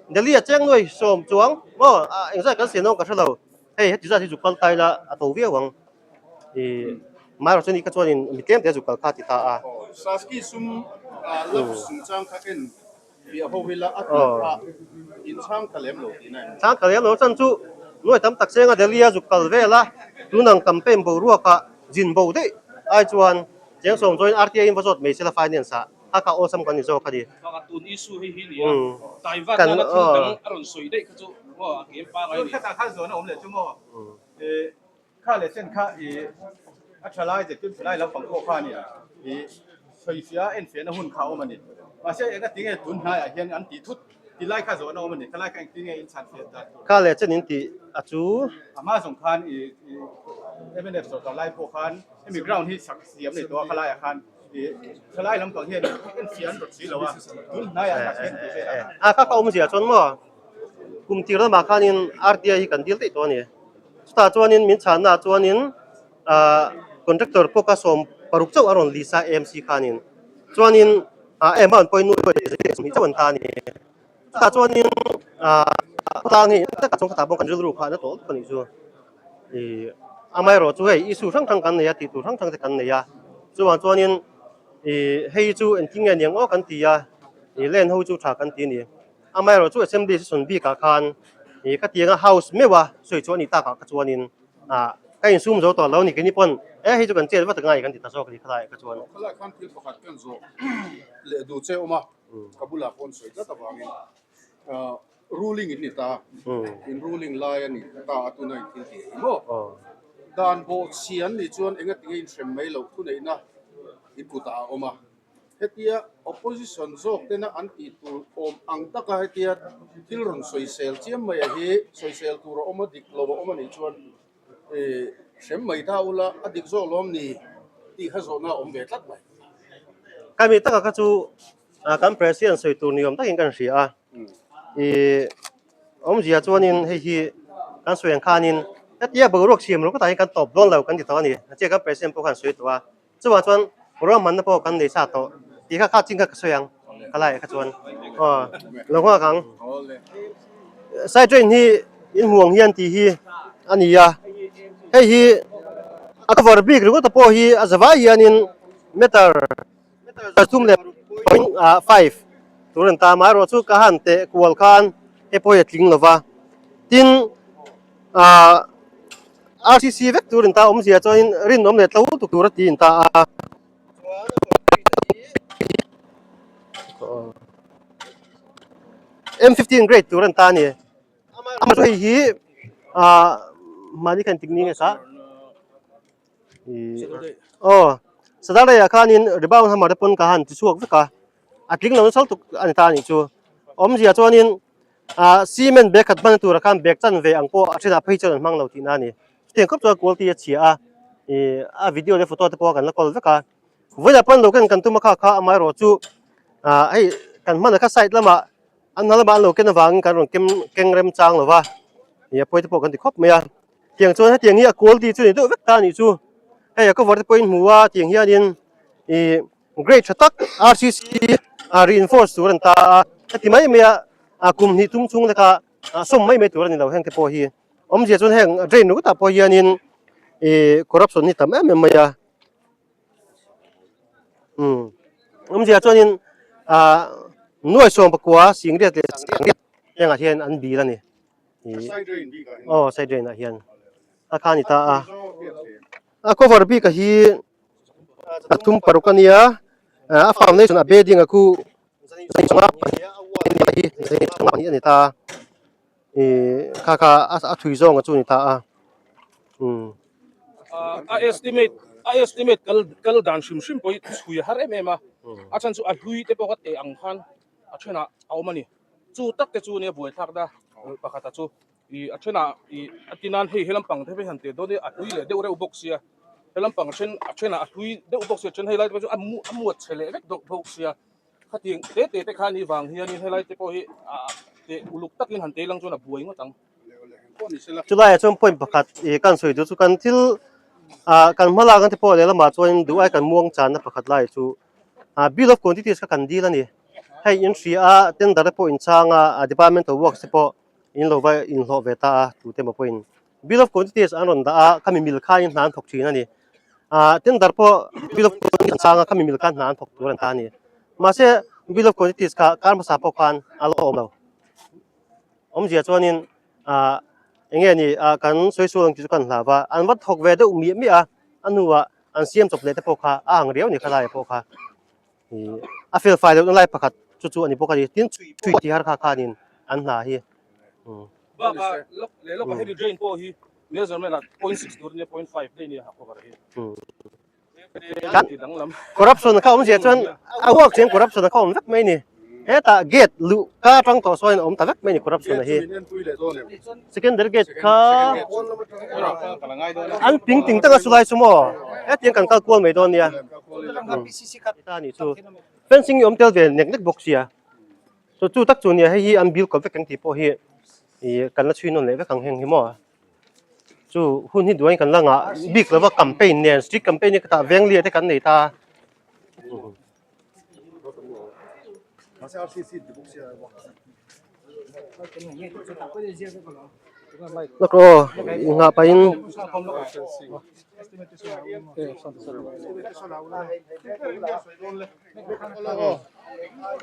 Delhi ah cheng nuai sawm chuang maw engzat kan sian dawn ka hre lo. Hei heti zat hi zuk kal ta ila a to viau ang. Ih Maherawh chuan kha chuanin mi tlem te zuk kal kha a ti ta a. Saski sum love chungchang kha en Fiah ho ila a tih kha in chhang ta lem lo tihna em ni? Chhang ta lem lo chan chu nuai tam tak chenga Delhi a zuk kal vel a, tunang campaign boruakah zin bo daih ai chuan cheng sawm chuan RTI in va zawt mai sela finance ah kha kha awlsam kan ni zawk a ni. Bakah tun issue hei hi nia Taiwan nana thil dang a rawn sawi daih kha chu maw a game pangai a ni. Tun khatah khan zawn a awm leh chu maw? Kha leh chen kha i a tha lai zirtir tha lai lampang pawh kha a ni i sawifiah a enfiahna hun kha a awm a ni. Mahse eng ati nge tun hnaiah hian an tih thut ti lai kha zawhna awm a ni. Kha lai kha engtin nge in chhanfiah dan tur. Kha leh chen in tih a chu. A hma zawng khan i mnf sorkar lai pawh khan hemi ground hi sak siam nei tawh a kha laiah khan i tha lai lampang hian enfiah an rawt si lo a, tun hnaiah tak hian tih velah khan. A kha ka awmzia chuan maw kum tir lamah khanin RTI hi kan dil daih tawh a ni. Chutah chuanin min chhannaah chuanin ahh contractor pawh kha 60 chauh a rawn list a AMC khanin chuanin ah amount pawhin nu leh chauh an ta a ni. Chutah chuanin ahh khawtlang hi takah chuan khatah pawh kan rilru kha a na tawh lutuk a nih chu. Ih amaherawh chu hei issue hrang hrang kan nei a tih tur hrang hrang te kan nei a chuvang chuanin ih hei chu engtin nge niang aw kan ti a ih land ho chu tha kan ti a ni. Amaherawh chu Assembly session bikah khan ih ka tianga house meuh a sawi chu a nih takah kha chuanin ah ka insum zo tawh lo ni keini pawn e hei chu kan chet vat ngai kan ti ta zawk a ni khalai kha chuan. Khalai khan thil pakhat kan zawh leh duh che awm a, ka bulah pawh an sawi tlat avangin ah ruling in ni ta, in ruling lai a ni ta a tuna in thil tih hi maw? Dan bawhchhia an nih chuan engatinge inhrem mai loh thuneihna in kutah a awm a. Hetia opposition zawk tena an tih tur awm ang taka hetia thil rawn sawisel chiam mai a hi sawisel tur a awm a dik lo a awm a nih chuan ih hrem mai ta ula a dik zawk lawm ni tih kha zawhna a awm ve tlat mai. Kami taka kha chu kan president sawi tur ni awm takin kan hria a, ih awmzia chuanin hei hi kan sawi ang khanin hetia boruak siam lo khatah hian kan tawp dawn lo kan ti tawh a ni, achia kan president pawh khan sawi tawh a. Chuvang chuan ruahmanna pawh kan nei sa tawh tih kha kha chin kha ka sawi ang ka laiah kha chuan aw lo nghak ang. Side train hi in hmuh ang hian tih hi a ni a, hei hi. A cover bik ringawt te pawh hi a zavai hianin meter 3.5 tur an ta amaherawh chu ka han teh kual khan hei pawh hi a tling lo va tin ah RCC vek tur in ta awmzia chuanin rinawm leh tlo tuk tur a ti in ta a. M15 grade tur an ta a ni. Amaherawhchu hei hi ah mahni khan tikni nge kha aw Saturday ah khanin rebound hammer te pawn ka han ti chhuak vek a a tling lo nasa lutuk a ni ta a nih chu awmzia chuanin ah cement bag khat hman turah khan bag chanve ang pawh a thenah phei chuan an hmang lo tihna a ni chutiang khawp chuan quality a chhia a ih a video leh photo te pawh kan la kawl vek a vawilah pawn lo ken kan tum a kha kha amaherawh chu ah hei kan hman a kha side lamah. An hna lamah an lo ken avangin kan rawn kem keng rem chang lo va, ih a pawi te pawh kan ti khawp mai a. Tiang chuan hetiang hi a quality chu ni deuh vek ta a nih chu. Hei a cover te pawhin hmu a tiang hianin ih grade tha tak RCC a reinforce tur an ta a, heti mai mai a a kum hnih tum chhung te kha a sawm mai mai tur a ni lo heng te pawh hi. Awmzia chuan heng drain ringawtah pawh hianin ih corruption hi tam em em mai a. Umm awmzia chuanin ah nuai sawm pakua singriat leh sangriat hengah hian an bil a ni ih aw side drain ah hian a kha a ni ta a a cover bik a hi a thum paruk a nia a foundation a bedding a khu a ni ta a. Ih kha kha a thui zawng a chu ni ta a umm. A estimate a estimate kal kal dan hrim hrim pawh hi chhui a har em em a a chhan chu a hlui te pawh kha teh ang khan a thenah a awm a ni chu tak te chu nia buaithlak na pakhat a chu ih a thenah ih a ti nan hei he lampang te han teh dawn hi a hlui leh deuh reuh bawk sia he lampang a then a thenah a hlui deuh bawk sia a then hei lai te pawh chu a mu a muat chhe leh vek deuh bawk sia. Khatiang te te te kha ni vang hianin helai te pawh hi ah teh uluk takin han teilang chuan a buai ngawt ang. Chulaiah chuan point pakhat ih kan sawi duh chu kan thil ah kan hma lak ang te pawh lehlamah chuan duh ai kan muang channa pakhat lai chu ah bill of quantities kha kan dil a ni. Hei in hria a tender te pawh inchhang a department of works te pawh in lo va inhlawh ve ta a tute emaw pawhin bill of quantities an rawn dah a khami mil khain hna an thawk thin a ni. Ah tender pawh bill of quantities an chang a khami mil khan hna an thawk tur an ta a ni. Mahse bill of quantities kha kar hmasa pawh khan a la awm lo. Awmzia chuanin ah eng nge ni ah kan sawi sual ang tih chu kan hlau va, an va thawk ve deuh miah miah a, a hnuah an siam chawp leh te pawh kha a ang riau a ni khalai pawh kha. Ih a fel fai lohna lai pakhat chu chu a ni bawk a ni. Tin chhui tih har kha khanin an hna hi. Bakah lawk leh lawkah hemi drain pawh hi measurement ah 0.6 tur nia 0.5 daih nia a cover hi. Corruption kha awmzia chuan a huak chian corruption kha awm vek mai ni. Hetah gate luh ka atang tawh sawn a awm ta vek mai ni corruption hi. Secondary gate kha an ping ting tak a chulai chu maw hetiang kan kal kual mai dawn nia. Ta ni chu fencing hi awm tel ve nek nek bawk sia. Chu chu tak chu nia hei hi an bill kawp vek ang tih pawh hi ih kan la chhui nawn leh vek ang heng hi maw. Chu hun hi duain kan la ngah bik lova campaign nen street campaign hi ka tah veng lian te kan nei ta. Lawk aw inngah pahin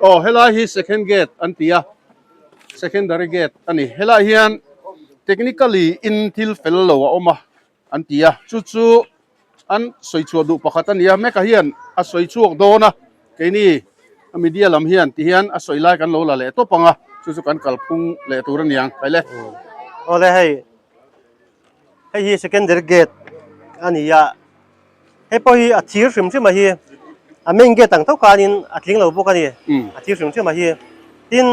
Aw helai hi second gate an ti a secondary gate a ni helai hian technically in thil fel lo a awm a an ti a chu chu an sawi chhuah duh pakhat a ni a meka hian a sawi chhuak dawn a keini a media lam hian ti hian a sawi lai kan lo la leh tawp ang a chu chu kan kalphung leh tur a ni ang kai le. Awle hei hei hi secondary gate a ni a hei pawh hi a thir hrim hrim a hi a main gate ang tho khanin a tling lo bawk a ni a thir hrim hrim a hi tin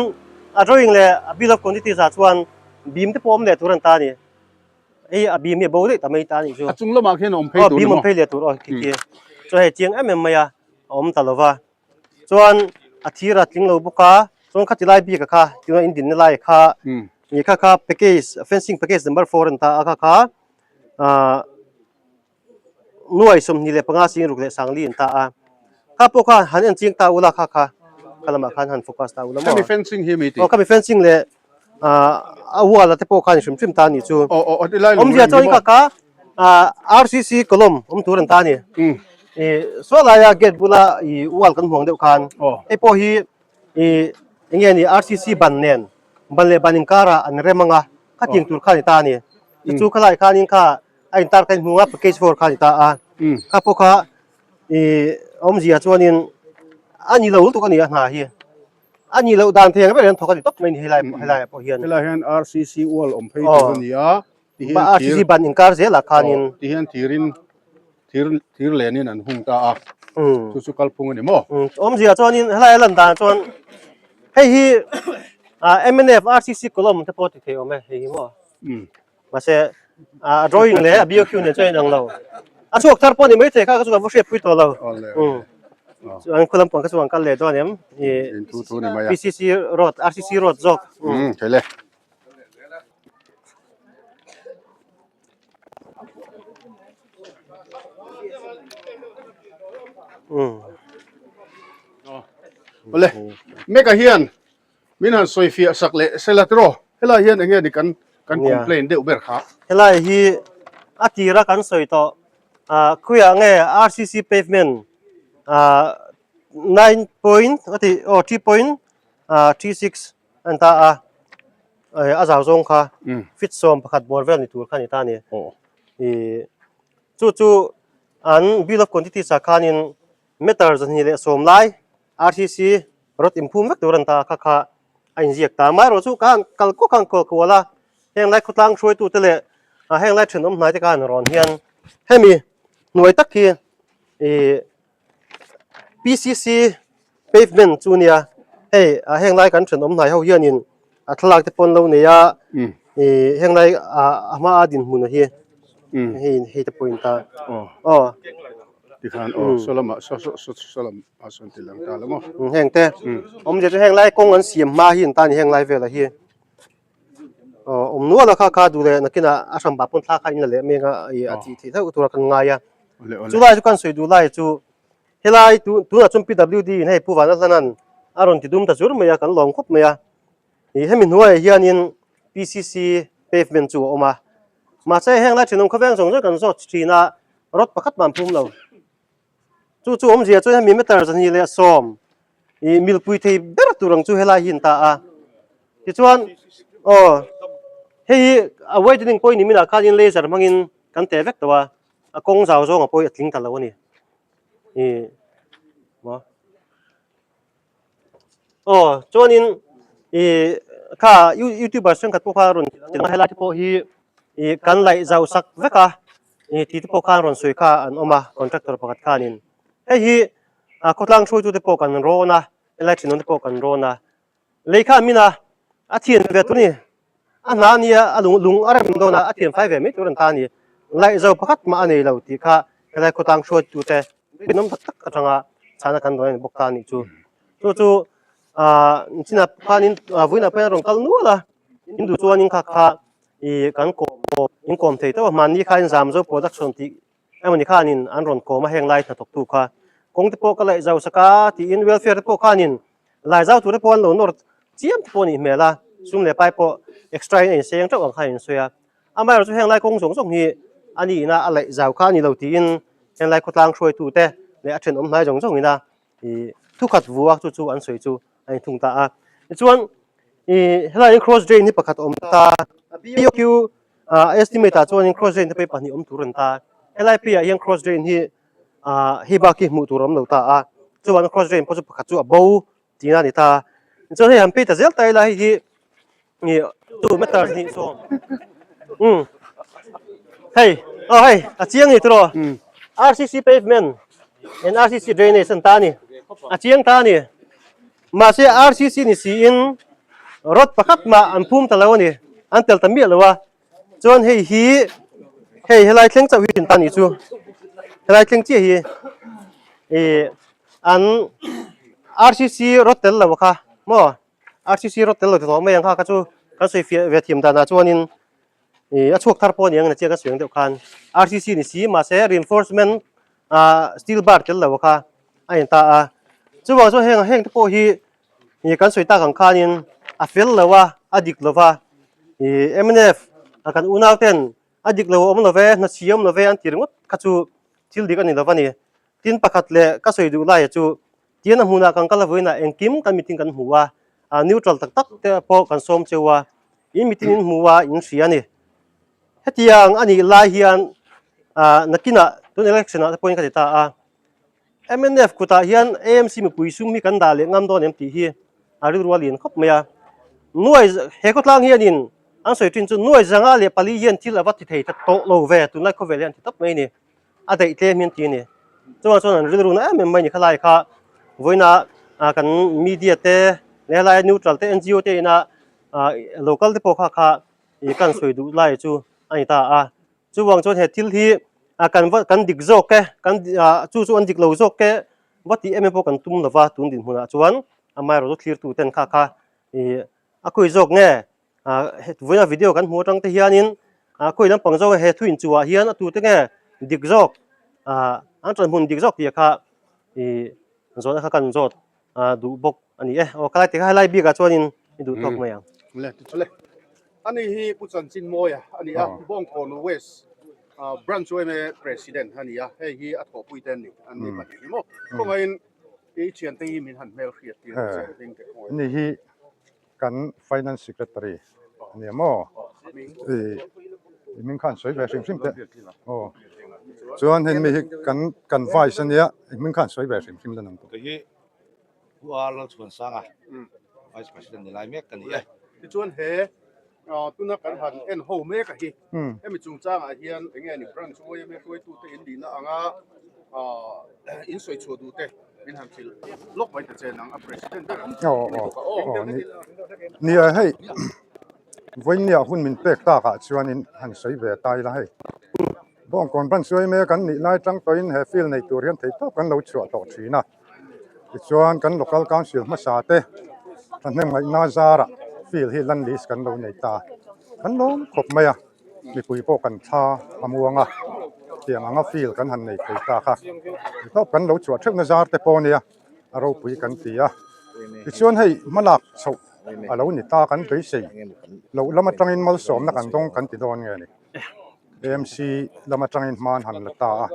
a drawing leh a bill of quantities ah chuan beam te pawh awm leh tur an ta a ni. Hei a bim hi a bo daih ta mai ta a nih chu. A chung lamah khian a awm phei tur ni maw? Aw bim awm phei leh tur aw khi khi. Chuan hei chiang em em mai a, a awm ta lo va. Chuan a thir a tling lo bawk a, chuan khati lai bik a kha tuna in dinna lai kha ih kha kha package fencing package number four an ta a kha kha ah Nuai 25 sing ruk leh sangli an ta a, kha pawh kha han en ching ta ula kha kha kha lamah khan han focus ta ula maw. Khami fencing hi mi tih? Aw khami fencing leh ah a wall a te pawh khan hrim hrim ta a nih chu. Aw aw tilai lung Awmzia reng hi chuan maw? kha kha RCC column awm tur an ta a ni. Saw laia gate bula i wall kan hmuang deuh khan hei pawh hi i enge ni RCC ban nen ban leh ban inkarah an rem ang a, khatiang tur kha a ni ta a ni. Chu chu khalai khanin kha a intar kha in hmu a package 4 kha a ni ta a, kha pawh kha i awmzia chuanin a ni lo lutuk a ni a hna hi. A nih loh dan thei ang ber hian thawk a ni tawp mai a ni helai helaiah pawh hian. Helai hian RCC wall awm phei tur a ni a, ti hian thir RCC ban inkar zelah khanin ti hian thirin thir thir lenin an hung ta a, chu chu kalphung a ni maw? Awmzia chuanin helai a lan dan chuan hei hi mnf RCC column te pawh ti thei awm e hei hi maw? Mahse a drawing leh a BOQ nen chuan a inang lo. A chhuak thar pawh a ni maithei kha ka chu ka va hriatpui tawh lo. Chuan khaw lampang kha chu an kal leh dawn em? PCC road, RCC road zawk. Thei le. Awle, Meka hian Min han sawi fiah sak leh sela tiraw? Helai hian enge ni kan kan complain deuh ber kha? Helai hi a tira kan sawi tawh ah khawiah nge RCC pavement ah 9 point a tih aw 3 point ah 36 a ni ta a, a zau zawng kha feet 11 bawr vel ni tur kha a ni ta a ni. Ih chu chu an bill of quantities ah khanin meter 210 lai RCC Rawt inphum vek tur an ta kha kha a inziak ta. Amaherawh chu ka han kal kawk a, han kual a, heng lai khawtlang hruaitute leh heng lai thenawm hnaite ka han rawn hian hemi hnuai tak hi ih PCC pavement chu nia hei heng lai kan thenawm hnai ho hianin a thlalak te pawh an lo nei a ih heng lai a hma a dinhmun hi hei hei te pawh in ta aw. Tikhan aw saw lamah saw saw saw lam. A sawn ti lang ta lo maw? Heng te awmzia chu heng lai kawng an siam hma hi an tan heng lai velah hi aw awm nual a kha kha duh leh nakinah a hran pah pawn thla kha in la leh mek a ih a tih theih deuh tura kan ngai a chu lai chu kan sawi duh lai chu helai tunah chuan PWD in hei Pu Vana Hlanan a rawn ti dum ta zur mai a kan lawm khawp mai a ih hemi hnuaiah hianin PCC pavement chu a awm a mahse heng lai thenawm khawveng zawng zawng kan zawt thin a rod pakhat mah an phum lo. Chu chu awmzia chuan hemi meter 210 ih milpui thei ber tur ang chu helai hi an ta a. Tichuan aw hei hi a widening pawh ni minah khanin laser hmangin kan teh vek tawh a, a kawng zau zawnga pawh hi a tling ta lo a ni. Ih maw. Aw chuanin ih kha youtuber thenkhat pawh kha rawn ti a helai te pawh hi ih kan laih zau sak vek a ih tih te pawh khan rawn sawi kha an awm a contractor pakhat khanin hei hi ah khawtlang hruaitute pawh kan rawn a helai thenawm te pawh kan rawn a lei kha min a a thian ve tur a ni a hna a nia a lung lung a rem dawn a a thian fai ve mai tur an ta a ni laih zau pakhat mah a nei lo tih kha helai khawtlang hruaitute Rinawm tak tak atanga chhana kan dawn a ni bawk ta a nih chu. Chu chu ah chinah khanin vawiinah pawh hian a rawn kal nual a, in duh chuanin kha kha ih kan kawm in kawm thei teuh a, mahni kha in zam zo production tih emawni khanin an rawn kawm a heng lai hnathawktu kha. Kawng te pawh ka laih zau sak a tiin welfare te pawh khanin lai zau tur te pawh an lo nawr chiam te pawh a nih hmel a, sum leh pai pawh extra in a inseng teuh ang kha a insawi a. Amaherawhchu chu heng lai kawng zawng zawng hi a nihna a laih zau kha a ni lo tiin heng lai khawtlang hruaitute leh a thenawm hnai zawng zawngin a ih thukhat vu a chu chu an sawi chu a inthung ta a. Tichuan ih helaiin cross drain hi pakhat a awm ta a, BOQ ah estimate ah chuanin cross drain te pawh hi pahnih awm tur a ni ta. Helai pheiah hian cross drain hi ah hei bak hi hmuh tur a awm lo ta a, chuan cross drain pawh chu pakhat chu a bo tihna a ni ta. Tichuan hei han phei ta zel ta ila hei hi Ni tu meter hnih sawm. Um. Hei, oh hei, a chiang ni tiraw? RCC pavement and RCC drainage an ta a ni. A chiang ta a ni. Mahse RCC ni siin rod pakhat mah an phum ta lo a ni. An tel ta miah lo a. Chuan hei hi hei helai thleng chauh hi an ta a nih chu. Helai thleng chiah hi ih an RCC rod tel lo kha maw? RCC rawt tel lo ti tawh mai ang kha kha chu kan sawi fiah ve thiam danah chuanin ih a chhuak thar pawh a ni ang na chiang ka sawi ang deuh khan RCC ni si mahse reinforcement ah steel bar tel lo kha a in ta a chuvang chuan heng heng te pawh hi ih kan sawi tak ang khanin a fel lo a a dik lo va ih mnf a kan unau ten. A dik lo a awm lo ve, hna chhi a awm lo ve an ti ringawt kha chu thil dik a ni lo a ni. Tin pakhat leh ka sawi duh laia chu tian a hmunah kan kal avoinah engkim kan mitin kan hmu a, neutral tak tak te pawh kan sawm cheu a, in mitin in hmu a, in hria a ni. Hetiang a nih lai hian nakinah tun election ah te pawhin ka ti ta a, mnf kutah hian AMC mipui sum hi kan dah leh ngam dawn em tih hi a rilru a lian khawp mai a. Nuai he khawtlang hianin an sawi thin chu nuai zanga leh pali hian thil a va ti thei ta tawh lo ve tunlai khawvel hian an ti tawp mai a ni. A daih tlem hian ti a ni. Chuvang chuan an rilru na em em mai a ni khalai kha vawiina kan media te leh helai neutral te NGO te ina local te pawh kha kha ih kan sawi duh lai chu a ni ta a. Chuvang chuan he thil hi ah kan va kan dik zawk e kan ah chu chu an dik lo zawk e va tih em em pawh kan tum lova tun dinhmunah chuan amaherawhchu thlirtu ten kha kha ih a khawi zawk nge ah vawiina video kan hmuh atang te hianin ah khawi lampang zawk he thu inchuhah hian a tute nge dik zawk ah an ṭanhmun dik zawk tih kha ih zawhna kha kan zawt a duh bawk a ni e. Aw khalai tikha helai bikah chuanin i duh tawk mai ang. Le tichule. Ani hi Pu Chanchin Mawia a ni a, Bawngkawn West Branch yma President a ni a, hei hi a thawhpui te an ni, an ni pahnih hi maw. Khawngaihin i thiante hi min han hmel hriat tir che hming teh khawngaih. Ani hi kan Finance Secretary a nia maw? I hming khan sawi ve hrim hrim teh. Aw. Chuan hei mi hi kan kan Vice a nia, i hming khan sawi ve hrim hrim la nang tawh. Kei hi Pu R Lalchhuansanga Vice President ni lai mek ka ni e. Tichuan he tuna kan han en ho mek a hi hemi chungchangah hian eng nge ni branch yma hruaitute in nihna anga in sawi chhuah duh te min han hrilh lawk mai ta che nang a president ber ang Aw aw aw ni nia hei vawinia hun min pek takah chuanin han sawi ve ta ila hei Bawngkawn branch yma kan nih lai tang tawhin he field nei tur hian theihtawp kan lo chhuah tawh thin a. Tichuan kan local council hmasa te thahnem ngaihna zarah field hi land list kan lo nei ta. Kan lawm khawp mai a, mipui pawh kan thla a muang a, tiang anga field kan han nei thei ta kha. Titawp kan lo chhuah theuhna zar te pawh nia a ropui kan ti a. Tichuan hei hmalak chhoh a lo ni ta kan beisei loh lam atangin malsawmna kan dawng kan ti dawn nge ni. AMC lam atangin hma an han la ta a,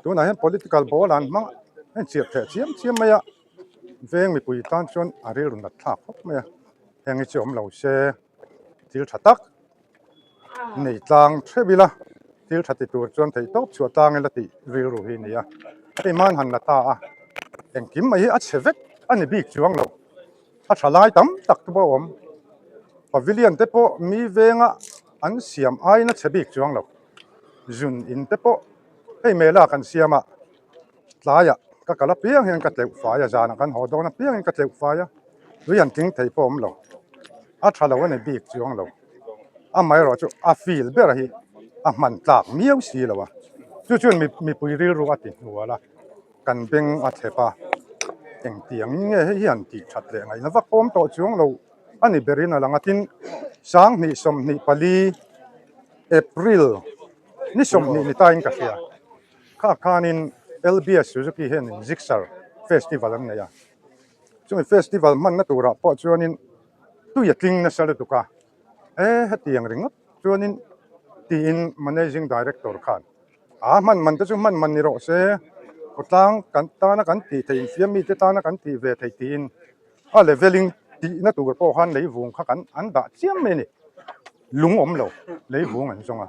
tunah hian political ball an hmang a inchirh theh chiam chiam mai a, veng mipui tan chuan a rilru nat thlak khawp mai a, heng hi chu awm lo se thil tha tak nei tlang theuh ila thil tha ti tur chuan theih tawp chhuah tlang ila tih rilru hi a ni a, hei hma an han la ta a, engkim mai hi a chhe vek a ni bik chuang lo. A tha lai tam tak te pawh a awm. Pavilion te pawh mi venga an siam aiin a chhe bik chuang lo. Zun in te pawh hei mela kan siam a, tlaiah ka kal apiang hian ka tleuh fai a, zanah kan haw dawn apiangin ka tleuh fai a, tui an tling thei pawh a awm lo. A tha lo a ni bik chuang lo. Amaherawh chu a feel ber hi a hman tlak miau si lo a, chu chuan mipui rilru a ti hnual a. Kan beng a thlep a, engtiangin nge hei hian tih that leh ngaihna vak awm tawh chuang lo a ni berin a lang a. Tin, 2024 April ni 20 ni tain ka hria. Kha khanin LBS Suzuki hianin Gixxer Festival an nei a. Chumi festival hmanna turah pawh chuanin tui a tling nasa lutuk a, e hetiang ringawt chuanin tiin Managing Director khan A hman man te chu hman man ni rawh se, khawtlang kan tana kan tih theih infiam mite tana kan tih ve theih tiin a leveling tihna tur pawh khan leivung kha kan an dah chiam mai a ni. Lung awm lo leivung an zawng a,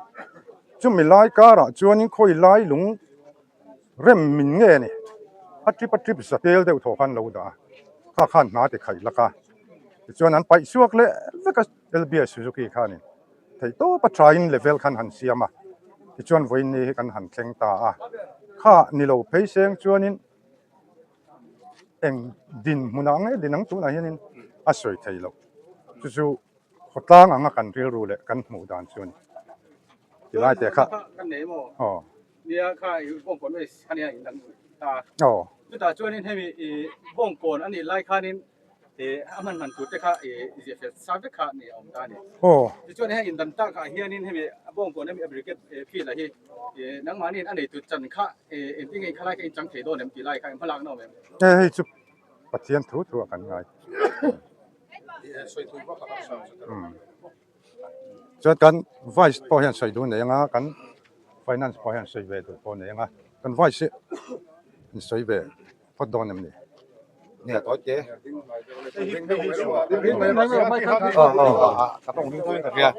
chumi lai karah chuanin khawi lai lung rem min nge ni a trip a trip za tel deuh thaw khan lo dah a, kha khan hna ti khaih lak a, tichuan an paih chhuak leh vek a LBI Suzuki khanin. Theih tawp a thain level khan han siam a, tichuan vawiin hi kan han thleng ta a. Kha ni lo phei seng chuanin eng dinhmunah nge din ang tunah hianin a sawi thei loh. Chu chu khawtlang anga kan rilru leh kan hmuh dan chu a ni. Tilai teh kha. Aw. Nia kha i bawngkawn mai ania in dang ta. Aw. Chutah chuanin hemi i bawngkawn a nih lai khanin a hman hman tur te kha i ziah fel sa vek kha ni a awm ta a ni. Aw. Tichuan heng indan tak ah hianin hemi bawngkawn hemi a brigade field ah hi nangmahniin a neitu chan kha engtin nge in khalai kha in chang thei dawn em tih lai kha in hmalakna awm em? He hei chu Pathian thu thu ah kan ngai. Chuan kan Vice pawh hian sawi duh nei anga kan Finance pawh hian sawi ve duh pawh nei anga kan Vice hi an sawi ve phawt dawn em ni? Nia tawi te. Ka tawng ring tawhin ka hria.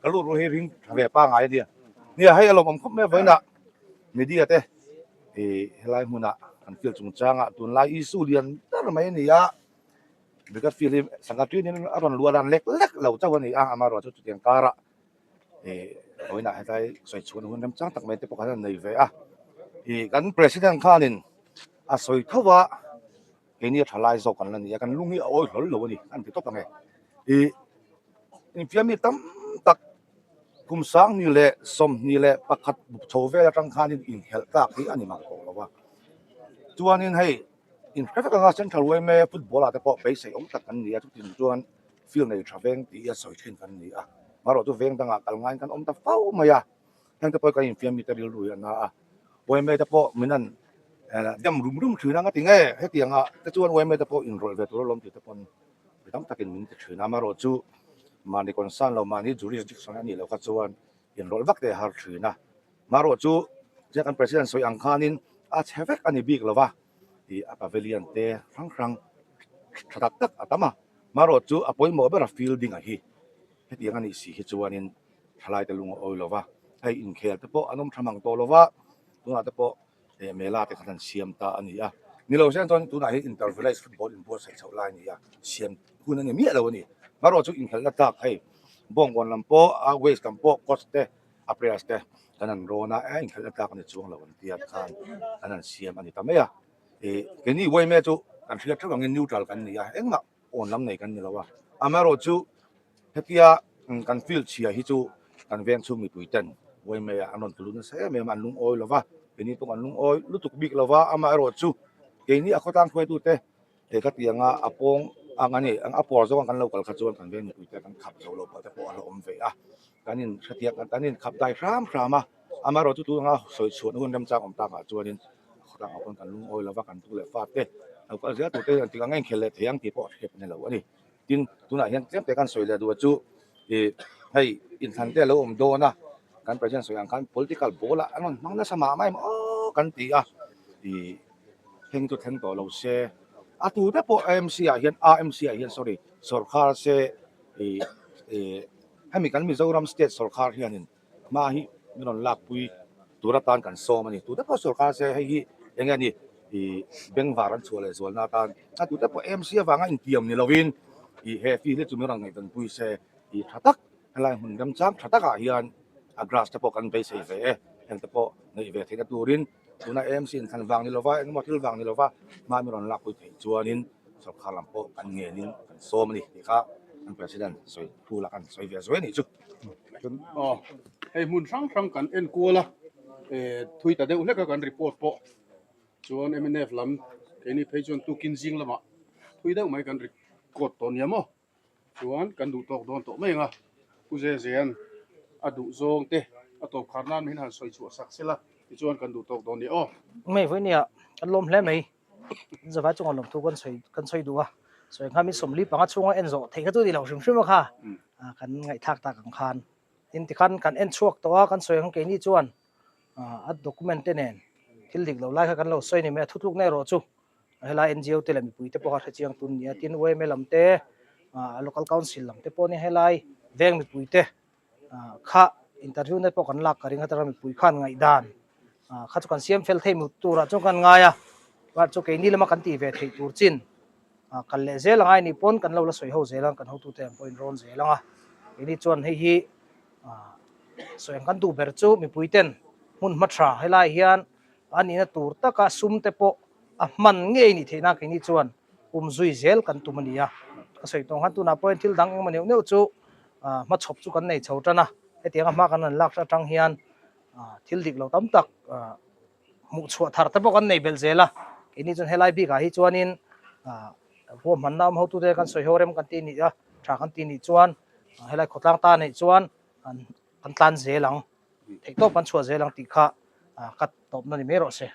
Ka lut ru hi ring tha ve pangai a nia. Nia hei a lawmawm khawp mai a vawiinah media te ih helai hmunah kan field chungchangah tunlai issue lian ber mai a ni a. Brigade field hi sangha tuin in a rawn luah dan lek lek lo chauh a ni a, amaherawhchu chu chutiang karah ih vawiinah hetlai sawi chhuahna hun remchang tak mai te pawh khan a nei ve a. Ih kan president khanin a sawi tho a, keini a tha lai zawk kan la ni a, kan lung hi a awi hlawl lo a ni an ti tawp ang e. Ih infiammi tam tak kum 2021 chho vel atang khanin inkhelh tlak hi a ni mang tawh lo a, chuanin hei. Inhre vek anga Central yma football ah te pawh beisei awm tak kan ni a, chutin chuan field nei tha veng tih a sawi thin kan ni a, marawh chu veng dangah kal ngaiin kan awm ta fo mai a, heng te pawh hi kan infiam mite rilru hi a na a, yma te pawh min han dem rum rum thin a, ngati nge hetiang ah te chuan yma te pawh inrawlh ve tur alawm tih te pawn mi tam takin min ti thin a, marawh chu mahni concern lo mahni jurisdiction a nih loh kha chuan inrawlh vak te a har thin a. Marawh chu Jack an President sawi ang khanin a chhe vek a ni bik lo va tih a pavilion te hrang hrang tha tak tak a tam a. Marawh chu a pawimawh ber a fielding a hi hetiang a nih si hi chuanin thalaite lung a awi lo va, hei inkhel te pawh an awm tha mang tawh lo va, tunah te pawh eh mela te khan an siam ta a ni a. Ni lo sen chuan tunah hi inter village football inbuatsaih chhoh lai a ni a, siam hun a ni miah lo a ni. Marawh chu inkhelhna tlak hei Bawngkawn lam pawh a waste lam pawh coach te a players te kan han rawn a, eh inkhelhna tlak a ni chuang lo an tia khan an han siam a ni ta mai a. Ih keini yma chu kan hriat theuh angin neutral kan ni a, engmah awn lam nei kan ni lo a. Amaherawhchu hetia kan field chhia hi chu kan veng chhung mipui ten yma ah an rawn tlu lut nasa em em a, an lungawi lo va, keini pawh kan lungawi lutuk bik lo va, amaherawhchu keini a khawtlang hruaitute He ka ti anga a pawng ang a ni, a pawr zawng a kan lo kal kha chuan kan veng mipui te kan khap zo lo pawh te pawh a la awm ve a, kan in hrethiam kan in khap dai hram hram a, amaherawh chu tun anga sawi chhuahna hun remchang awm takah chuanin khawtlang ah pawn kan lungawi lo va, kan tu leh fa te lo kal zel tur te hian engtik ang a inkhel leh thei ang tih pawh a hriat a ni lo a ni. Tin, tunah hian tlem te kan sawi leh duh a chu ih hei inthlan te a lo awm dawn a, kan president sawi ang khan political ball ah an rawn hmang nasa mah mah em aw kan ti a, ih thleng chu thleng tawh lo se, a tu te pawh AMC ah hian AMC ah hian sorry sawrkhar se ih ih hemi kan Mizoram state sawrkhar hianin hma hi min rawn lakpui tur atan kan sawm a ni. Tute pawh sawrkar se hei hi eng nge ni ih bengvar an chhuah leh zualna atan a tute pawh AMC avanga intiam ni lovin ih he field hi chu min rawn ngaihvenpui se ih tha tak helai hmun remchang tha takah hian a grass te pawh kan beisei ve e heng te pawh neih ve theihna turin tuna AMC inthlan vang ni lova engemaw thil vang ni lova hma min rawn lakpui theih chuanin sawrkar lam pawh kan ngenin kan sawm a ni tih kha kan president sawi thu lah kan sawi ve zuai a nih chu. Aw, hei hmun hrang hrang kan en kual a, eh thui ta deuh hlek a kan report pawh chuan mnf lam keini phei chuan tukin zing lamah thui deuh mai kan record tawh nia maw chuan kan duh tawk dawn tawh mai ang a, Pu Zezean a duh zawng te a tawp khar nan min han sawi chhuah sak sela tichuan kan duh tawk dawn nia aw. Mai vawinia kan lawm hle mai. Zavai chunga lawmthu kan sawi kan sawi duh a, sawi kha min 45 chhunga en zawh theih kha chu ni lo hrim hrim a kha kan ngaihthlak tak ang khan. Tin tikhan kan en chhuak tawh a, kan sawi ang keini chuan a document te nen thil dik lo lai kha kan lo sawi ni mai a, thutlukna erawh chu helai NGO te leh mipui te pawh kha hrechiang tun ni a, tin yma lam te local council lam te pawh nia helai veng mipui te kha interview na pawh kan lak ka ring a tara mipui khan ngaihdan kha chu kan siam fel thei mut turah chuan kan ngai a chuan chu keini lama kan tih ve theih tur chin kal leh zel angai nih pawn kan lo la sawi ho zel ang kan hotute ang pawhin rawn zel ang a keini chuan hei hi sawi ang kan duh ber chu mipui ten hmun hma tha helai hian a nihna tur taka sum te pawh a hman ngei nih theihna keini chuan um zui zel kan tum a ni a, ka sawi tawh khan tunah pawhin thil dang engemaw neuh neuh chu hmachhawp chu kan nei chho tan a, hetianga hma kan han lak atang hian thil dik lo tam tak hmuh chhuah thar te pawh kan nei belh zel a, keini chuan helai bikah hi chuanin ruahmanna awm hotute kan sawi ho rem kan tih nih a, tha kan tih nih chuan helai khawtlang ta neih chuan kan tlan zel ang. Theihtawp kan chhuah zel ang tih kha ka tawpna ni mai rawh se.